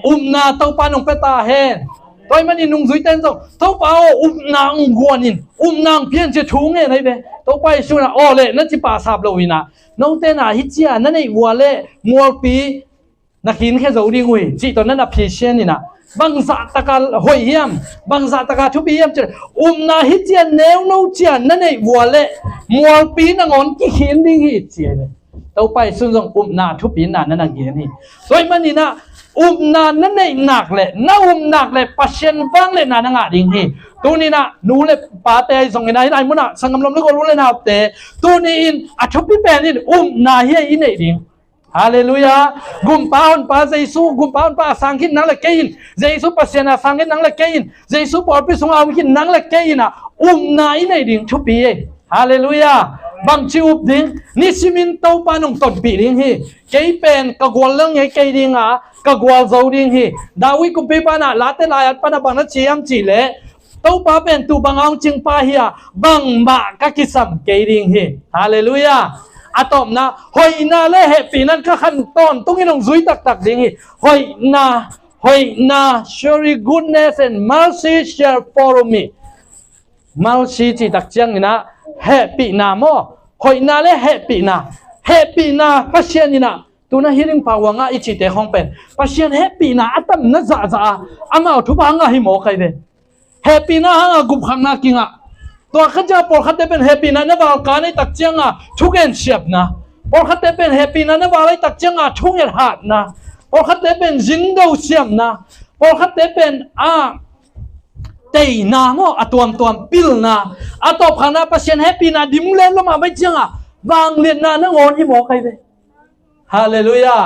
Upna Topa nong pia ta hen. Tua ahih manin nungzuite in zong Topa aw upna ong guan in, upna ong pia in ci thu ngen ahi ve. Topa Jesu in aw leh na ci pahsap lo inah note na hi cia na neih vua leh mualpi na khinkhia zo ding uh hi cih tawh na na phisian inah bangzah taka hoih hiam, bangzah taka thupi hiam ci leh upna hi cia neuno cia na neih vua leh mualpi nangawn kikhin ding hi ci ahi ve. Topa Jesu in zong upna thupi inah na na gen hi. Tua ahih manin ah upna na neih nak leh na up nak leh Pasian vangliatna na ngah ding hi. Tuni inah nu le pate ahi zongin ah hi lai munah sanggam lawm le gual u le naute tuni in a thupi pen in upna hi a i neih ding. Halleluiah. Gumpa honpa Jesu, gumpa honpa a sang khin nang le kei in, Jesu Pasian a sang khin nang le kei in, Jesu pawlpi sungah a om khin nang le kei inah upna i neih ding thupi ei. Halleluiah. Bangci up ding? Nisimin Topa nong tonpih ding hi. Kei pen ka gual lel ngei kei ding a ka gual zo ding hi. David kumpipa inah Late lai-at panah bang na ci hiam cih leh Topa pen tu bang a hong cingpa hi a bangmah ka kisam kei ding hi. Halleluiah. A tawpna hoihna le hehpihna in ka khan tawntungin hong zui taktak ding hi. Hoihna, hoihna, surely goodness and mercy shall follow me. Mercy cih tak ciangin ah hehpihna maw? Hoihna le hehpihna. Hehpihna Pasian inah tuna healing power ngah i cihte khawng pen Pasian hehpihna a tamna zahzah a amau thupha ngah hi maw kai ve. Hehpihna hanga gupkhamna kingah. Tua khat ciang pawlkhatte pen hehpihna na valkan ahi tak cianga thugen siapna, pawlkhatte pen hehpihna na val ahi tak cianga thunget hatna, pawlkhatte pen zindo siamna, pawlkhatte pen a teina maw a tuamtuam pilna, a tawpkhatna Pasian hehpihna dim len lo mah mai cianga vangliatna nangawn hi maw kai ve. Halleluiah.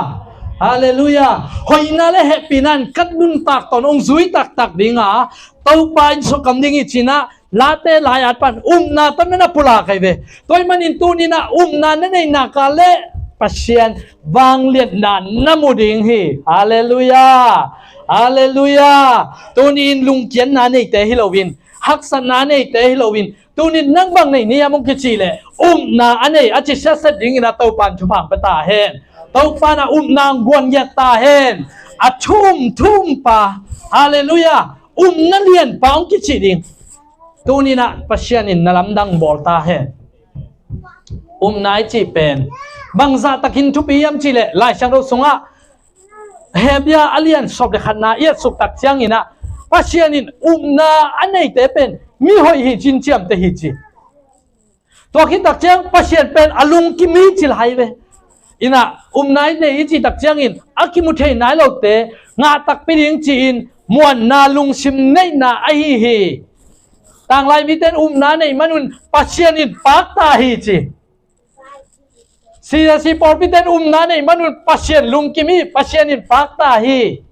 Halleluiah. Hoihna le hehpihna in ka nuntak tawn hong zui taktak dinga Topa in sukkam ding hi cinah Late lai-at pan upna tawn na na pulak ahi ve. Tua ahih manin tuninah upna na neih nak leh Pasian vangliatna na mu ding hi. Halleluiah. Halleluiah. Tuni in lungkiatna neite hi loin, haksatna neite hi loin, tunin nang bang nei ni hiam hong kicih leh upna a nei a ci siaset dingin a Topan thupha hong pia ta hen. Topan a upna hong guan ngiat ta hen. A thu um, thu um pa. Halleluiah. Upna lian pa hong kicih ding. Tuninah Pasian in na lamdang bawl ta hen. Upna i cih pen bangzah takin thupi hiam cih leh Lai Siangtho sungah Hebru a lian sawm le khatna i et suk tak cianginah Pasian in upna a neite pen mi hoih hi, cinciamte hi ci. Tua khit tak ciang Pasian pen a lungkim hi ci lai ve. Inah upna i nei i cih tak ciangin a kimu thei nai lote ngah takpi ding ci-in muanna lungsim neihna ahi hi. Tanglai mite in upna neih manun Pasian in pakta hi ci. Siasi pawlpite in upna neih manun Pasian lungkim hi, Pasian in pakta hi.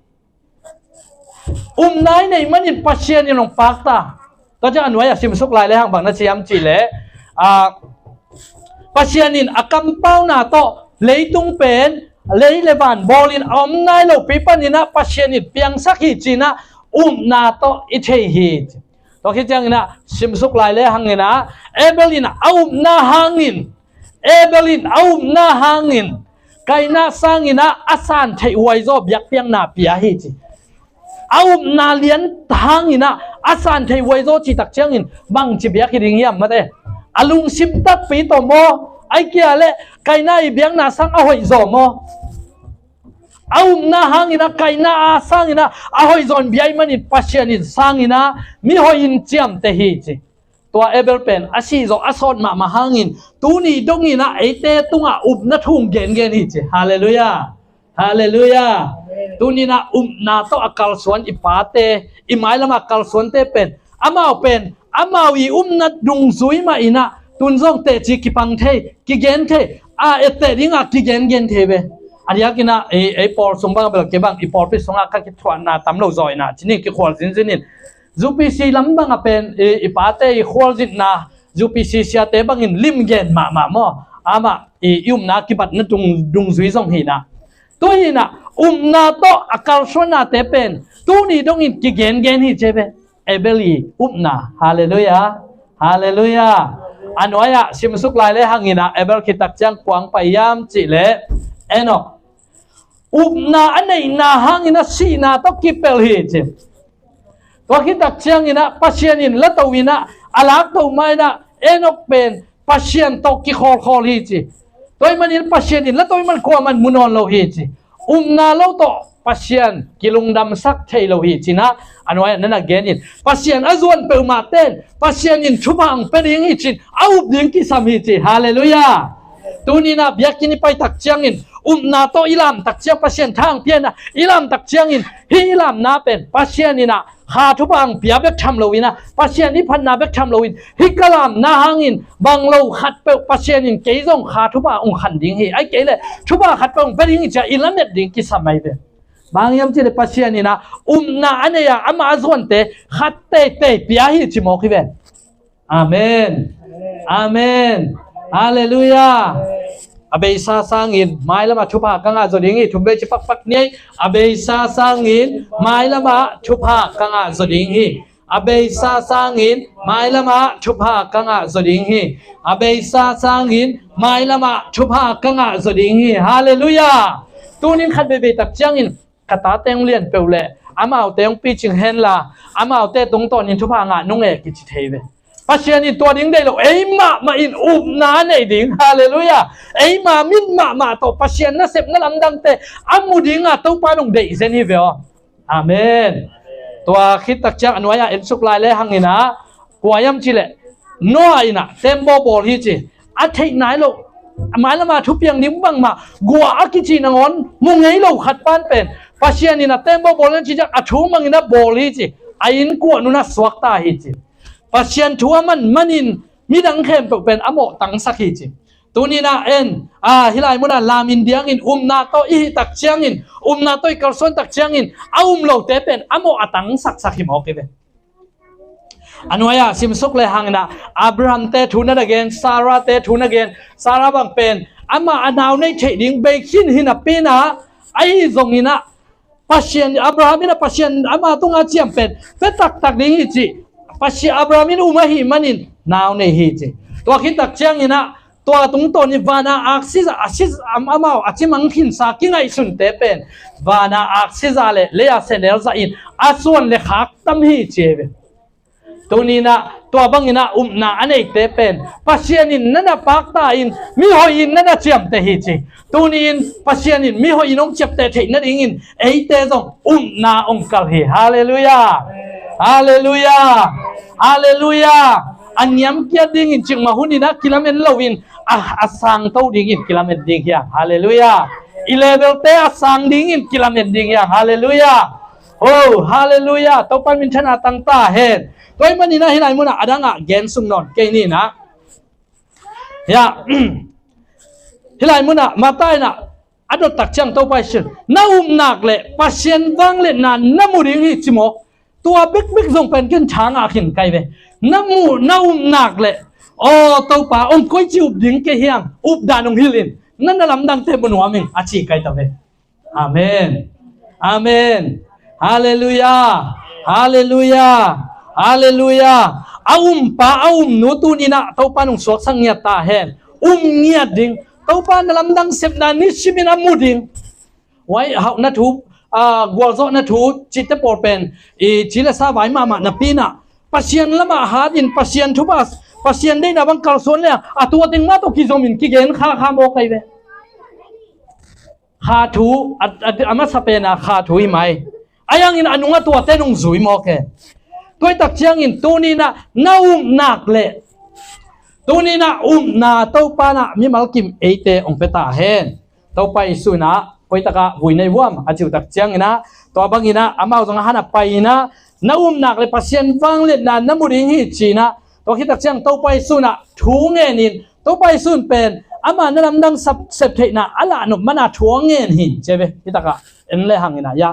Upna i neih manin Pasian in hong pakta. Tua ciang a nuai-ah simsuk lai le hang bang na ci hiam cih leh, a, Pasian in a kampauna tawh leitung pen, lei le van bawlin a om nai lopi panin ah Pasian in piangsak hi ci-in ah upna tawh i thei hi. Tua khit ciangin ah simsuk lai le hangin ah Abel in a upna hangin, Abel in a upna hangin Kaina sangin ah a san theih huaizaw biakpiakna pia hi ci. A upna lian hangin ah a san theih huaizaw cih tak ciangin bangci biak hi ding hiam mate? A lungsim takpi tawh maw? Ahih kei leh Kaina i biakna sang a hoihzaw maw? A upna hangin ah Kaina a sangin ah a hoihzaw in bia ahih manin Pasian in sangin ah mihoih in ciamteh hi ci. Tua Abel pen a sih zawh a sawt mahmah hangin tuni dongin ah eite tungah upna thu hong gengen hi ci. Halleluiah. Halleluiah. Tuni-in ah upna tawh a kalsuan i pate, i mailam a kalsuante pen, amau pen amau i upna dungzui mah in ah tun zong teci kipang thei, kigen thei, a etteh dingah kigengen thei ve. A diakin ah ei, ei pawl sung bang a bel kei bang i pawlpi sungah ka kithuahna tam lo zaw in ah cinin kikhual zinzin in, U P C lam bangah pen i, i pate i khualzinna, U P C siate bangin limgen mahmah maw? Amah i, i upna kibatna dung, dungzui zong hi in ah. Tua hi in ah upna tawh a kalsuannate pen tuni dongin kigengen hi ci ve. Abel i upna. Halleluiah. Halleluiah. A nuai-ah simsuk lai le hangin ah Abel khit tak ciang kua hong pai hiam cih leh Enok. Upna a neihna hangin ah sihna tawh kipelh hi ci. Tua khit tak ciangin ah Pasian in lato in ah a lakto ma-in ah Enok pen Pasian tawh kikhawlkhawl hi ci. Tua ahih manin Pasian in lato ahih man kuamah in mu nawn lo hi ci. Upna lo tawh Pasian kilungdamsak thei lo hi ci-in ah a nuai-ah na na gen in, Pasian a zuan peuhmahte in Pasian in thupha hong pia ding hi ci-in a up ding kisam hi ci. Halleluiah. Tuni-in ah biakinn i pai tak ciangin upna tawh i lam tak ciang Pasian tha hong pia in ah i lam tak ciangin hih i lamna pen Pasian in ah kha thupha hong pia bek tham lo in ah, Pasian i phatna bek tham lo in, hih ka lamna hangin bang lo khat peuh Pasian in kei zong kha thupha hong khan ding hi, ahih kei leh thupha khat peuh hong pia ding hi ci-a i lamet ding kisam ahi ve. Bang hiam cih leh Pasian in ah upna a nei-a amah a zuante khat teitei pia hi ci mawk hi ve. Amen. Amen. Halleluiah. A beisa sangin mailamah thupha ka ngah zaw ding hi. Thum vei ci pakpak ni ei. A beisa sangin mailamah thupha ka ngah zaw ding hi. A beisa sangin mailamah thupha ka ngah zaw ding hi. A beisa sangin mailamah thupha ka ngah zaw ding hi. Halleluiah. Tunin khat veivei tak ciangin ka tate hong lian peuh leh amaute hong picing henla, amaute tungtawnin thupha ngah nung e kici thei ve. Pasian in tua ding deih lo, ei mahmah in upna a nei ding. Halleluiah. Ei ma min mahmah tawh Pasian nasepna lamdangte a mu dinga Topa in hong deih zen hi ve aw. Amen. Tua khit tak ciang a nuai-ah ensuk lai le hangin ah kua hiam cih leh Noah in ah tembaw bawl hi ci. A theih nai loh, mailamah thupiang ding bangmah guah a kici nangawn mu ngei lo khat pan pen Pasian in ah tembaw bawl nan ci ciang a thu mangin ah bawl hi ci. A innkuan un ah suakta hi ci. Pasian thu a man manin midang khempeuh pen a mawh tangsak hi ci. Tuni-in ah en, a, hih lai munah lam in diangin upna tawh i hih tak ciangin, upna tawh i kalsuan tak ciangin a um lote pen a mawh a tangsaksak hi mawk hi ve. A nuai-ah simsuk le hangin ah Abraham-te thu na na gen, Sarah-te thu na gen. Sarah bang pen amah a nau nei theih ding bei khin hi napi-in ah, ahi zongin ah Pasian, Abraham in ah Pasian ama tungah ciam pen pia taktak ding hi ci. Pasian, Abraham in um ahih manin nau nei hi ci. Tua khit tak ciangin ah tua tungtawnin vana aksi zah, a si, am, amau a cimang khinsa kingaihsunte pen vana aksi zah le lei-a senel zahin a suan le khak tam hi ci hi ve. Tuni-in ah tua bangin ah upna a neite pen Pasian in na na pakta in mihoih in na na ciamteh hi ci. Tuni-in Pasian in mihoih in hong ciamteh theih nadingin eite zong upna hong kal hi. Halleluiah. Halleluiah. Halleluiah. A niamkiat dingin cikmah hunin ah kilamen loin a, a sangto dingin kilamen ding hi hang. Halleluiah. I levelte a sang dingin kilamen ding hi hang. Halleluiah. Oh, halleluiah. Topa in minthanna tang ta hen. Tua ahih manin ah hih lai munah a dangah gen sung nawn kei ni in ah. Ya. Hih lai munah Mata in ah a dot tak ciang Topa Jesu in na upna leh Pasian vangliatna na mu ding hi ci mawk. Tua bekbek zong pen ken tha ngah khin kai ve. Na muh na um nak le, aw Topa, om koici up ding kei hiam, up dan hong hilh in, na na lamdangte mu nuam ing, a ci kai ta ve. Amen. Amen. Halleluiah. Halleluiah. Halleluiah. A umpa a umnu tuni-in ah Topa in hong suaksak ngiat ta hen. Um ngiat ding. Topa na lamdang sepna nisimin a mu ding. Huai hauhna thu, a, gualzawhna thu cihte pawl pen i ci le sa vai mahmah napi-in ah Pasian lamah hatin Pasian thupha, Pasian deihna bang kalsuan le a tua teng mah tawh kizomin kigen khakha mawk ahi ve. Kha thu, a, a, a masa pen a kha thu hi mai. Ahi hangin a nung a tuate nung zui mawk e. Tua hi tak ciangin tuni-in ah na um nak le tuni-in ah upna Topa in ah mimal kim eite hong pia ta hen. Topa Jesu in ah koi takah vui na hi uh hiam a cih uh tak ciangin ah, tua bangin ah amau zong a han a pai-in ah na um nak le Pasian vangliatna na mu ding hi ci-in ah, tua khit tak ciang Topa Jesu in ah thu ngenin, Topa Jesu in pen ama na lamdang sep, sep theihna a lahnop man a thu a ngen hi ci ve. Hi takah en le hangin ah, ya,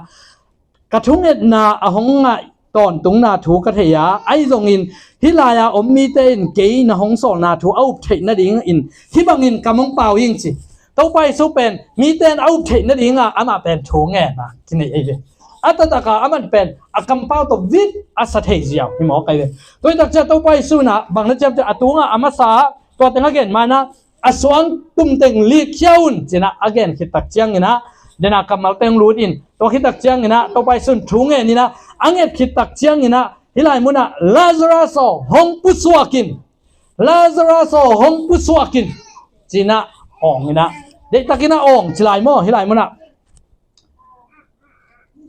ka thungetna a hong ngaih tawntungna thu ka thei a, ahi zongin hih lai-a om mite in kei na hong sawlna thu a up theih nadingin hih bangin kam hong pau ing ci. Topa Jesu pen mite in a up theih nadinga amah pen thu ngen a kinei ahi ve. A taktak a aman pen a kampau tawh vit a sa thei ziau hi mawk ahi ve. Tua hi tak ciang Topa Jesu in ah bang na ciamteh, a tunga a masa tua teng a gen ma-in ah, a suang tumteng likkhia un ci-in ah a gen khit tak ciangin ah, den a kammalte hong lut in, tua khit tak ciangin ah Topa Jesu in thu ngenin ah a nget khit tak ciangin ah, hih lai munah Lazarus aw, hong pusuak in. Lazarus aw, hong pusuak in, ci-in ah awng in ah, deihtakin ah awng ci lai maw, hih lai munah.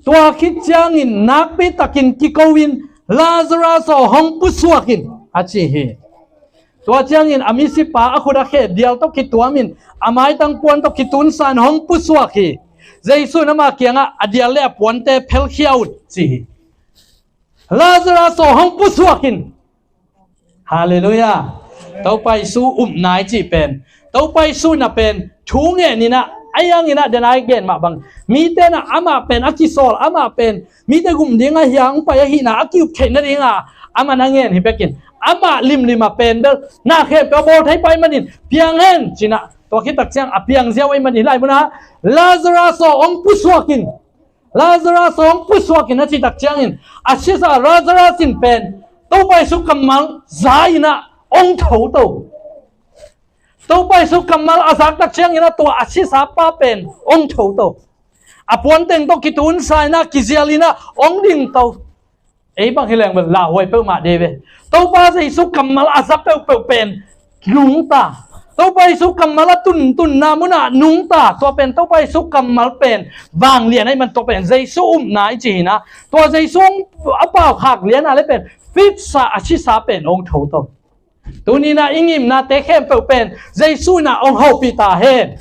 Tua khit ciangin nakpitakin kiko in, Lazarus aw, hong pusuak in, a ci hi. Tua ciangin a misipa a khut a khe dial tawh kituamin, a maitang puan tawh kitunsan, hong pusuak hi. Jesu in ama kiangah a dial le a puante phelkhia un ci hi. Lazarus aw, hong pusuak in. Halleluiah. Topa Jesu upna i cih pen, Topa Jesu in ah pen thu ngenin ah, ahi hangin ah den a i gen mah bang, mite in ah amah pen a kisawl, amah pen mite gum ding a hiang pai ahihna a ki-up theih nadinga aman a ngen hi bekin, amah limlim a pen bel na khempeuh a bawl thei pah ahih manin piang hen ci-in ah, tua khit tak ciang a piang ziau ahih manin hih lai munah Lazarus aw, hong pusuak in. Lazarus aw, hong pusuak in, a cih tak ciangin a sisa Lazarus in pen Topa Jesu kammal za in ah hong tho to. Topa Jesu kammal a zak tak ciangin ah tua a sisa pa pen hong tho to. A puanteng tawh kitunsa in ah, kizial in ah hong ding to. Ei bang hi leng bel lauhuai peuhmah dei ve. Topa Jesu kammal a za peuhpeuh pen nungta. Topa Jesu kammal a tuntunna munah nungta. Tua pen Topa Jesu kammal pen vanglian ahih man, tua pen Jesu upna i cih hi-in ah, tua Jesu a paukhak lian a le pen fitsa a sisa pen hong tho to. Tuni-in ah i ngimnate khempeuh pen Jesu in ah hong hopih ta hen.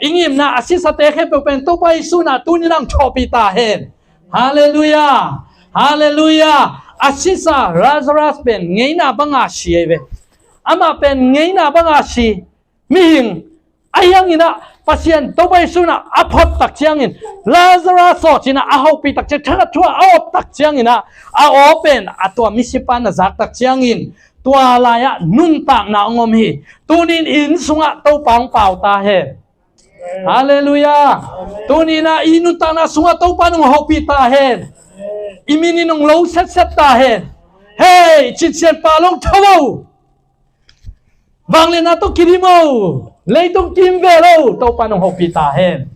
I ngimna a sisate khempeuh pen Topa Jesu in ah tuni-in ah hong thawhpih ta hen. Halleluiah. Halleluiah. A sisa Lazarus pen ngeina banga si ahi ve. Amah pen ngeina banga si. Mihing, ahi hangin ah Pasian Topa Jesu in ah a phot tak ciangin, Lazarus aw, ci-in ah a hopih tak ciang, thakhat thu-ah a op tak ciangin ah, a aw pen a tua misipa in a zak tak ciangin, tua lai-ah nuntakna hong om hi. Tuni-in i inn sungah Topa hong pau ta hen. Halleluiah. Tuni-in ah i nuntakna sungah Topa in hong hopih ta hen. I min in hong lo setset ta hen. Hei, Cin Sian Pa, hong tho o. Vangliatna tawh kidim o. Leitung kimvel o. Topa in hong hopih ta hen.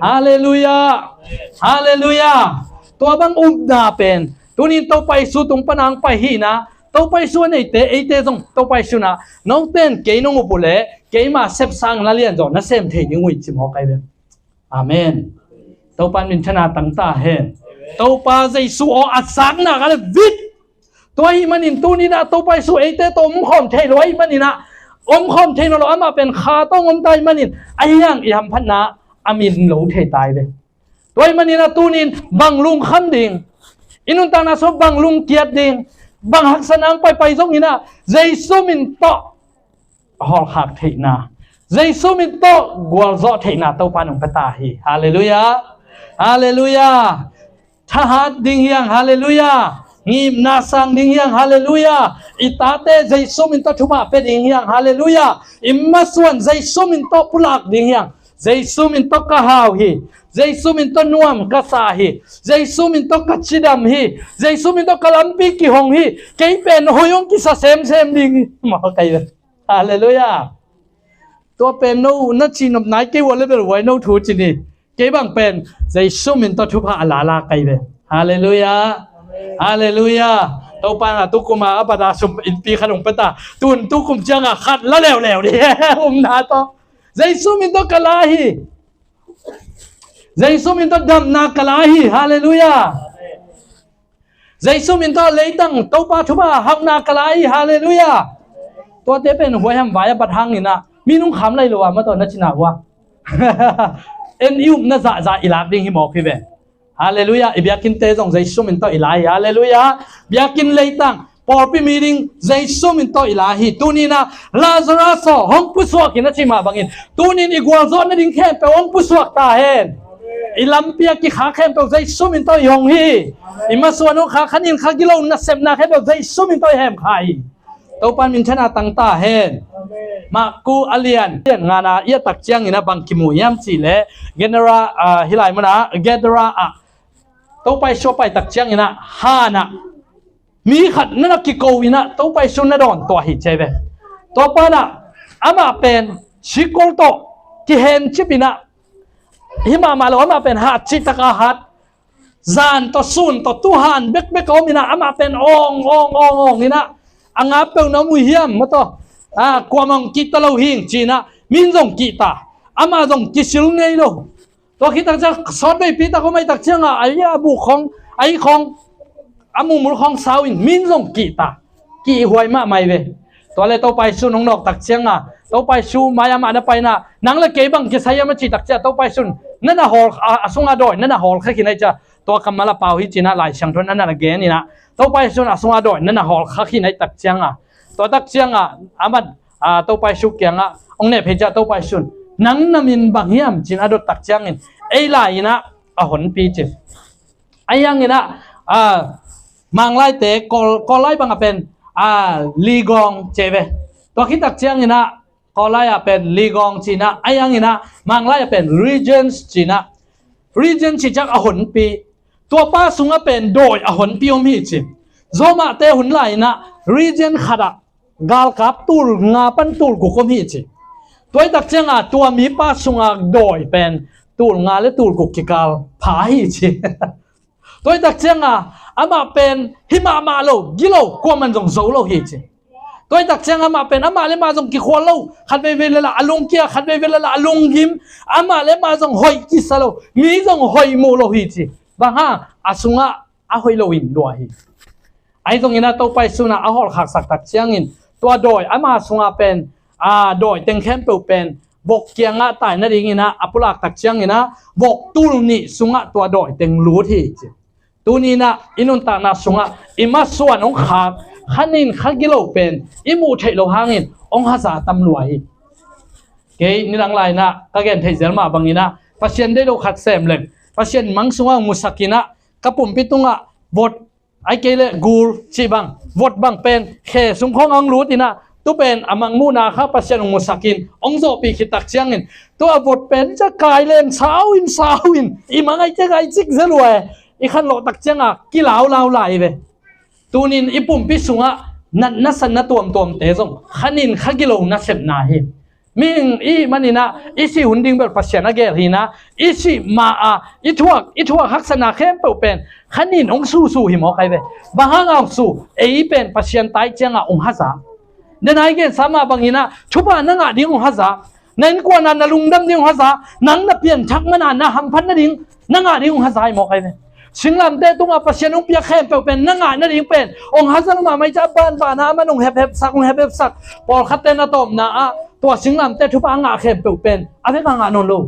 Halleluiah. Halleluiah. Tua bang upna pen tuni-in Topa Jesu tung pan a hong pai hi-in ah, Topa Jesu a neite, eite zong Topa Jesu in ah, note in kei nong up uh leh keima sepsang na lianzaw na sem thei ding uh hi, ci mawk ahi ve. Amen. Topa in minthanna tang ta hen. Topa Jesu aw a zakna ka le vit. Tua ahih manin tuni-in ah Topa Jesu eite tawh omkhawm thei lo ahih manin ah, omkhawm thei nawn lo, amah pen kha tawh hong om ta ahih manin, ahi hang i hamphatna a min lo thei ta hi ve. Tua ahih manin ah tuni-in bang lungkham ding, i nuntakna sungah bang lungkiat ding, bang haksatna hong paipai zongin ah Jesu min tawh hawlkhak theihna, Jesu min tawh gualzawh theihna Topa in hong pia ta hi. Halleluiah. Halleluiah. thahat ding hi hang, halleluiah. Ngimna sang ding hi hang, halleluiah. I tate Jesu min tawh thupha pia ding hi hang, halleluiah. I masuan Jesu min tawh pulak ding hi hang. Jesu min tawh ka hau hi. Jesu min tawh nuam ka sa hi. Jesu min tawh ka cidam hi. Jesu min tawh ka lampi kihong hi. Kei pen hoih hong kisa semsem ding hi. Mawh kai ve. Halleluiah. Tua pen no na ci nop nai, kei ua level huai no thu ci ni. Kei bang pen Jesu min tawh thupha a lala kai ve. Halleluiah. Halleluiah. Topa na tukum a a bada sum innpi khat hong pia ta. Tun tukum ciang a khat la leuleu ding. Umna tawh Jesu min tawh ka la hi. Jesu min tawh damna ka la hi. Halleluiah. Jesu min tawh leitang Topa thupha hauhna ka la hi. Halleluiah. Tuate pen huaiham vai a bat hangin ah mi nung kham lai lo a ma tawh na cina ua. En i upna zahzah i lak ding hi mawk hi ve. Halleluiah. I biakinn te zong Jesu min tawh i la hi. Halleluiah. Biakinn leitang pawlpi meeting Jesu min tawh i la hi. Tunin ah Lazarus aw hong pusuak in a ci mah bangin tunin i gualzawh nading khempeuh hong pusuak ta hen. I lampi a kikhak khempeuh Jesu min tawh i hong hi. I masuan hong khak khanin kha gilo nasepna khempeuh Jesu min tawh i hemkha hi. Topa min thena tang ta hen. Marku a lian, lian ngana i a tak ciangin a bang kimu hiam cih leh Genera, ah, hilai mana Gedera ah Topa Jesu a pai tak ciangin a han ah mi khat na na kiko in ah Topa Jesu na dawn tua hi ci ve. Tua pan ah amah pen sikul tawh kihen cip in ah hi mahmah lo, amah pen hat cih taka hat, zan tawh sun tawh tuhan bekbek a om in ah amah pen awng awng awng awng in ah a ngap peuh na om uh hiam ma tawh, ah, kuamah hong kihta lo hing ci in ah min zong kihta, amah zong kisil ngei lo. Tua khit tak ciang sawtveipi tak om ahih tak ciang a, ai a buk khawng, ai khawng, a mumul khawng sau in min zong kihta, kihhuai mahmah hi ve. Tua le Topa Jesu nong nawk tak ciang a, Topa Jesu mai amah na pai in ah nang le kei bang kisai hiam a cih tak ciang a Topa Jesu na na hawl, a, a sungah dawi na na hawl kha khin ahih ciang a, tua kammal a pau hi ci in ah Lai Siangtho in a na na gen in ah Topa Jesu a sungah dawi na na hawl kha khin ahih tak ciang a, tua tak ciang a, aman, a, Topa Jesu kiangah hong nep hi ciah Topa Jesu in nang na min bang hiam ci in a dot tak ciangin ei lai in ah a honpi ci. Ahi hangin ah, a, Manglaite Kawl, Kawl lai bang a pen, a, Ligawng ci ve. Tua khit tak ciangin ah Kawl lai a pen Ligawng ci in ah, ahi hangin ah Manglai a pen Regents ci in ah, Regents ci ciang a honpi. Tua pa sungah pen dawi a honpi om hi ci. Zawmahte hun lai in ah Regent khat ah galkap tul nga pan tul guk om hi ci. Tua ahih tak ciang a tua mipa sungah dawi pen tul nga le tul guk kikal pha hi ci. Tua ahih tak ciang a amah pen hi mahmah lo, gilo, kuaman zong zo lo hi ci. Tua ahih tak ciang a amah pen amah le amah zong kikhual lo, khat veivei le lah a lungkia, khat veivei le lah a lunggim, amah le amah zong hoih kisa lo, mi zong hoih mu lo hi ci. Bang hang, a sungah a hoih lo in lua hi. Ahi zongin ah Topa Jesu in ah a hawlkhaksak tak ciangin tua dawi ama sungah pen, a, dawi teng khempeuh pen vok kiangah tai nadingin ah a pulak tak ciangin ah vok tul nih sungah tua dawi teng lut hi ci. Tuni in ah i nuntakna sungah i masuan hong khak, khanin kha gilo pen i muh theih lo hangin hong haza tam lua hi. Kei nidang lai in ah ka gen theih zel mah bangin ah Pasian deih lo khat sem leng Pasian mang sungah hong musak in ah ka pumpi tungah vot, ai kei le gul cih bang, vot bang pen khe sung khawng hong lut in ah tu pen a mangmuhna kha Pasian hong musak in hong zawhpih khit tak ciangin tua vot pen ca kai lem sau in sau in i mang ai tek ai cik zel uh a, i khanlawh tak ciang a kilau lau lai ve. Tunin i pumpi sungah natna satna tuamtuamte zong khanin kha gilo nasepna hi. Mihing i hih manin ah i sih hun ding bel Pasian a gel hi in ah i sih ma a i thuak, i thuak haksatna khempeuh pen khanin hong susu hi mawk ai ve. Bang hang a hong su, ei pen Pasian tai ciang a hong haza. Denai gensa mah bangin ah thupha na ngah ding hong haza. Na innkuan ah na lungdam ding hong haza. Nang na pianthak man a na hamphat nading na ngah ding hong haza hi mawk ai ve. Singlamteh tungah Pasian hong piak khempeuh pen na ngah nading pen hong haza lo mahmah hi ciah banban ah aman hong hepsak hong hepsak. Pawlkhatte na tawpna ah tua singlamteh thupha a ngah khempeuh pen a vek a ngah nawn lo.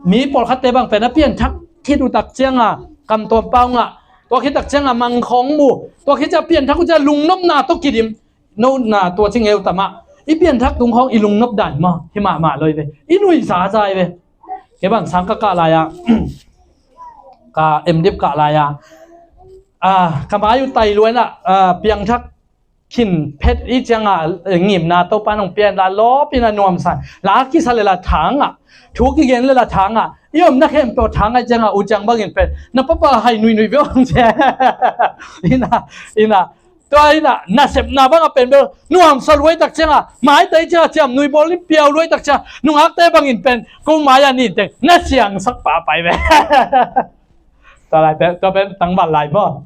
Mi pawlkhatte bang pen a pianthak khit uh tak ciang a kam tuampa hong ngah. Tua khit tak ciang a mang khawng mu. Tua khit ciah pianthak uh ciah lungnopna tawh kidim. No na tua ci ngeu ta mah. I pianthak tung khawng i lungnop dan maw hi mahmah lo hi ve. I nuih zaza hi ve. Kei bang sang ka kah lai ah Ka M.Div kah lai-a, ah, ka mai uh tai luai-in ah, ah, piangthak khin phet i ciangah, eh, ngimna Topa in hong pia in la lawpin a nuamsa. La kisa le la thangah, thu kigen le la thangah, i omna khempeuh thangah i ciangah, u ciang bangin pen na papa hai nuinui ve hong ci. Ina, ina, tua ina nasepna bangah pen bel nuamsa luai tak ciangah, maitai ciangah ciamnui bawl in piau luai tak ciangah, nungakte bangin pen ko mai-ah ni teng na siangsak pahpah hi ve. Tua lai pen, tua pen tangval lai maw?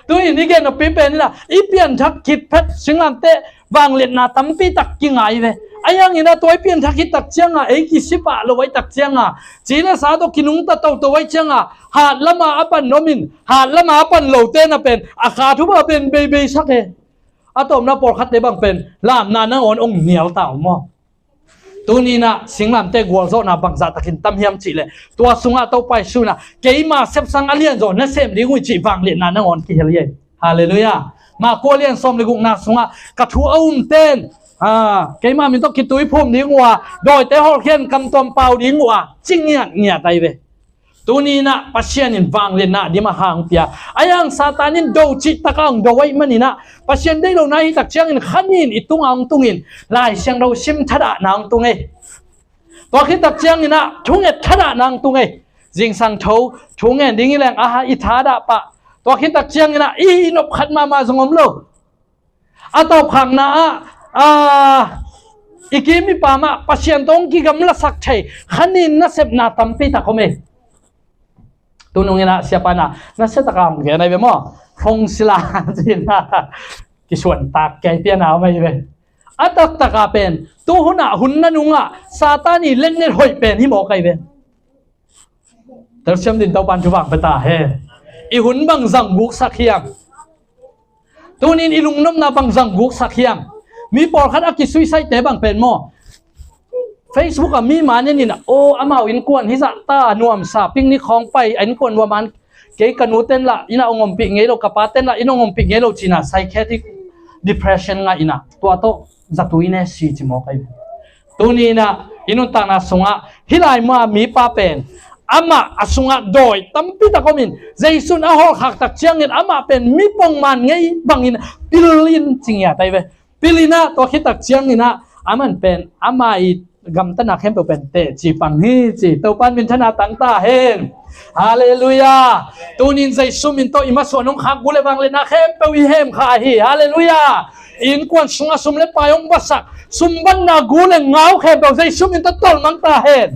Tu-in i gen noppi pen ina, i pianthak khit phet singlamteh vangliatna tampi tak kingai ve. Ahi hangin ah tua i pianthak khit tak ciangah ei kisipah lo ahih tak ciangah, ci le sa tawh kinungta toto ahih ciangah, hat lama a pan nomin, hat lama a pan lote na pen a kha thupha pen beibei sak e. A tawpna pawlkhatte bang pen lamna nangawn hong nial ta uh maw? Tuni-in ah singlamteh gualzawhna bangzah takin tam hiam cih leh, tua sungah Topa Jesu in ah keima sepsang a lianzaw na sem ding uh hi cih vangliatna nangawn kihel hi. Halleluiah. Marku a lian sawm le gukna sungah ka thu a umten, ah, keima min tawh kituiphum ding uh a, dawite hawlkhia-in kamtuam pau ding uh a, ci ngiatngiat ahi ve. Tuni-in ah Pasian in vangliatna a dim a hang pia. Ahi hang Satan in do cih takah hong do ahih manin ah Pasian deih lohna ahih tak ciangin kha nih in i tungah hong tungin Lai Siangtho sim thadahna hong tung ei. Tua khit tak ciangin ah thunget thadahna hong tung ei. Zingsang tho thu ngen ding i leng a ha i thadah pah. Tua khit tak ciangin ah i hih nop khat mahmah zong om lo. A tawpkhakna ah, ah, i kim i pam ah Pasian tawh hong kigamlasak thei kha nih in nasepna tampi tak om ei. Tunung in ah siapa in ah nasia takin hong gen ahi ve maw? Phone sila ci-in ah kisuantak kei pian a om ahi ve. A taktak a pen tu hun ah hun nanung ah Satan i letnet hoih pen hi mawk ahi ve. Telsiam dingin Topa'n thupha hong pia ta hen. I hun bang zang guksak hiam? Tuni-in i lungnopna bang zang guksak hiam? Mi pawlkhat a kisuicide-te bang pen maw, Facebook ah mi man en in ah, aw, amau innkuan hizah ta nuamsa, picnic khawng pai, a innkuan nuam man, kei ka nute'n lah inn ah hong ompih ngei lo, ka pate'n lah inn hong ompih ngei lo ci-in ah psychiatric depression ngah in ah, tua tawh zatui ne si ci mawk ahi ve. Tuni-in ah i nuntakna sungah hih lai-a mipa pen amah a sungah dawi tampi tak omin, Jesu in a hawlkhak tak ciangin amah pen mi pongman ngei bangin pil in ci ngiat ahi ve. Pil in ah tua khit tak ciangin ah aman pen ama i gamtatna khempeuh pen teci pang hi ci. Topa'n minthanna tang ta hen. Halleluiah. Tuni-in Jesu min tawh i masuan hong khak gu le vangliatna khempeuh i hemkhia hi. Halleluiah. Innkuan sungah sum le pai hong basak, sumbanna gu le ngau khempeuh Jesu min tawh tolmang ta hen.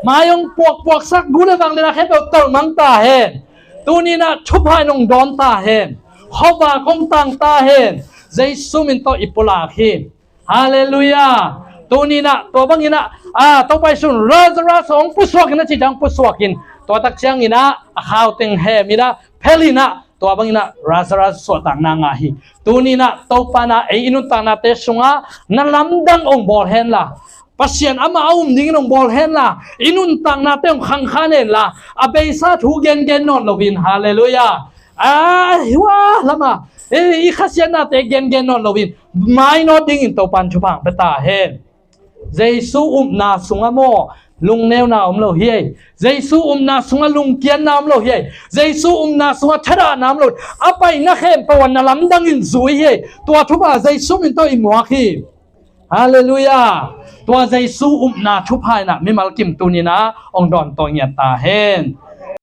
Mai hong puakpuaksak gu le vangliatna khempeuh tolmang ta hen. Tuni-in ah thupha in hong dawn ta hen. Khuavak hong tang ta hen. Jesu min tawh i pulak hi. Halleluiah. Tuni-in ah tua bangin ah, ah, Topa Jesu in Lazarus hong pusuak in a cih ciang pusuak in, tua tak ciangin ah a khau teng hem in ah phel in ah tua bangin ah Lazarus suahtakna ngah hi. Tuni-in ah Topa'n ah ei i nuntaknate sungah na lamdang hong bawl hen la, Pasian amah a um dingin hong bawl hen la, i nuntaknate hong khangkhan hen la, a beisa thu gengen nawn loin, halleluiah, a hua lamah, eh, i khasiatnate gengen nawn loin mainawt dingin Topa'n thupha hong pia ta hen. Jesu upna sungah maw, lungneuna om lo hi ei. Jesu upna sungah lungkiatna om lo hi ei. Jesu upna sungah thadahna om lo. A paina khempeuh ah na lamdang in zui hi ei. Tua thupha Jesu min tawh i muak hi. Halleluiah. Tua Jesu upna thupha in ah mimal kim tuni-in ah hong dawn tawh ngiat ta hen.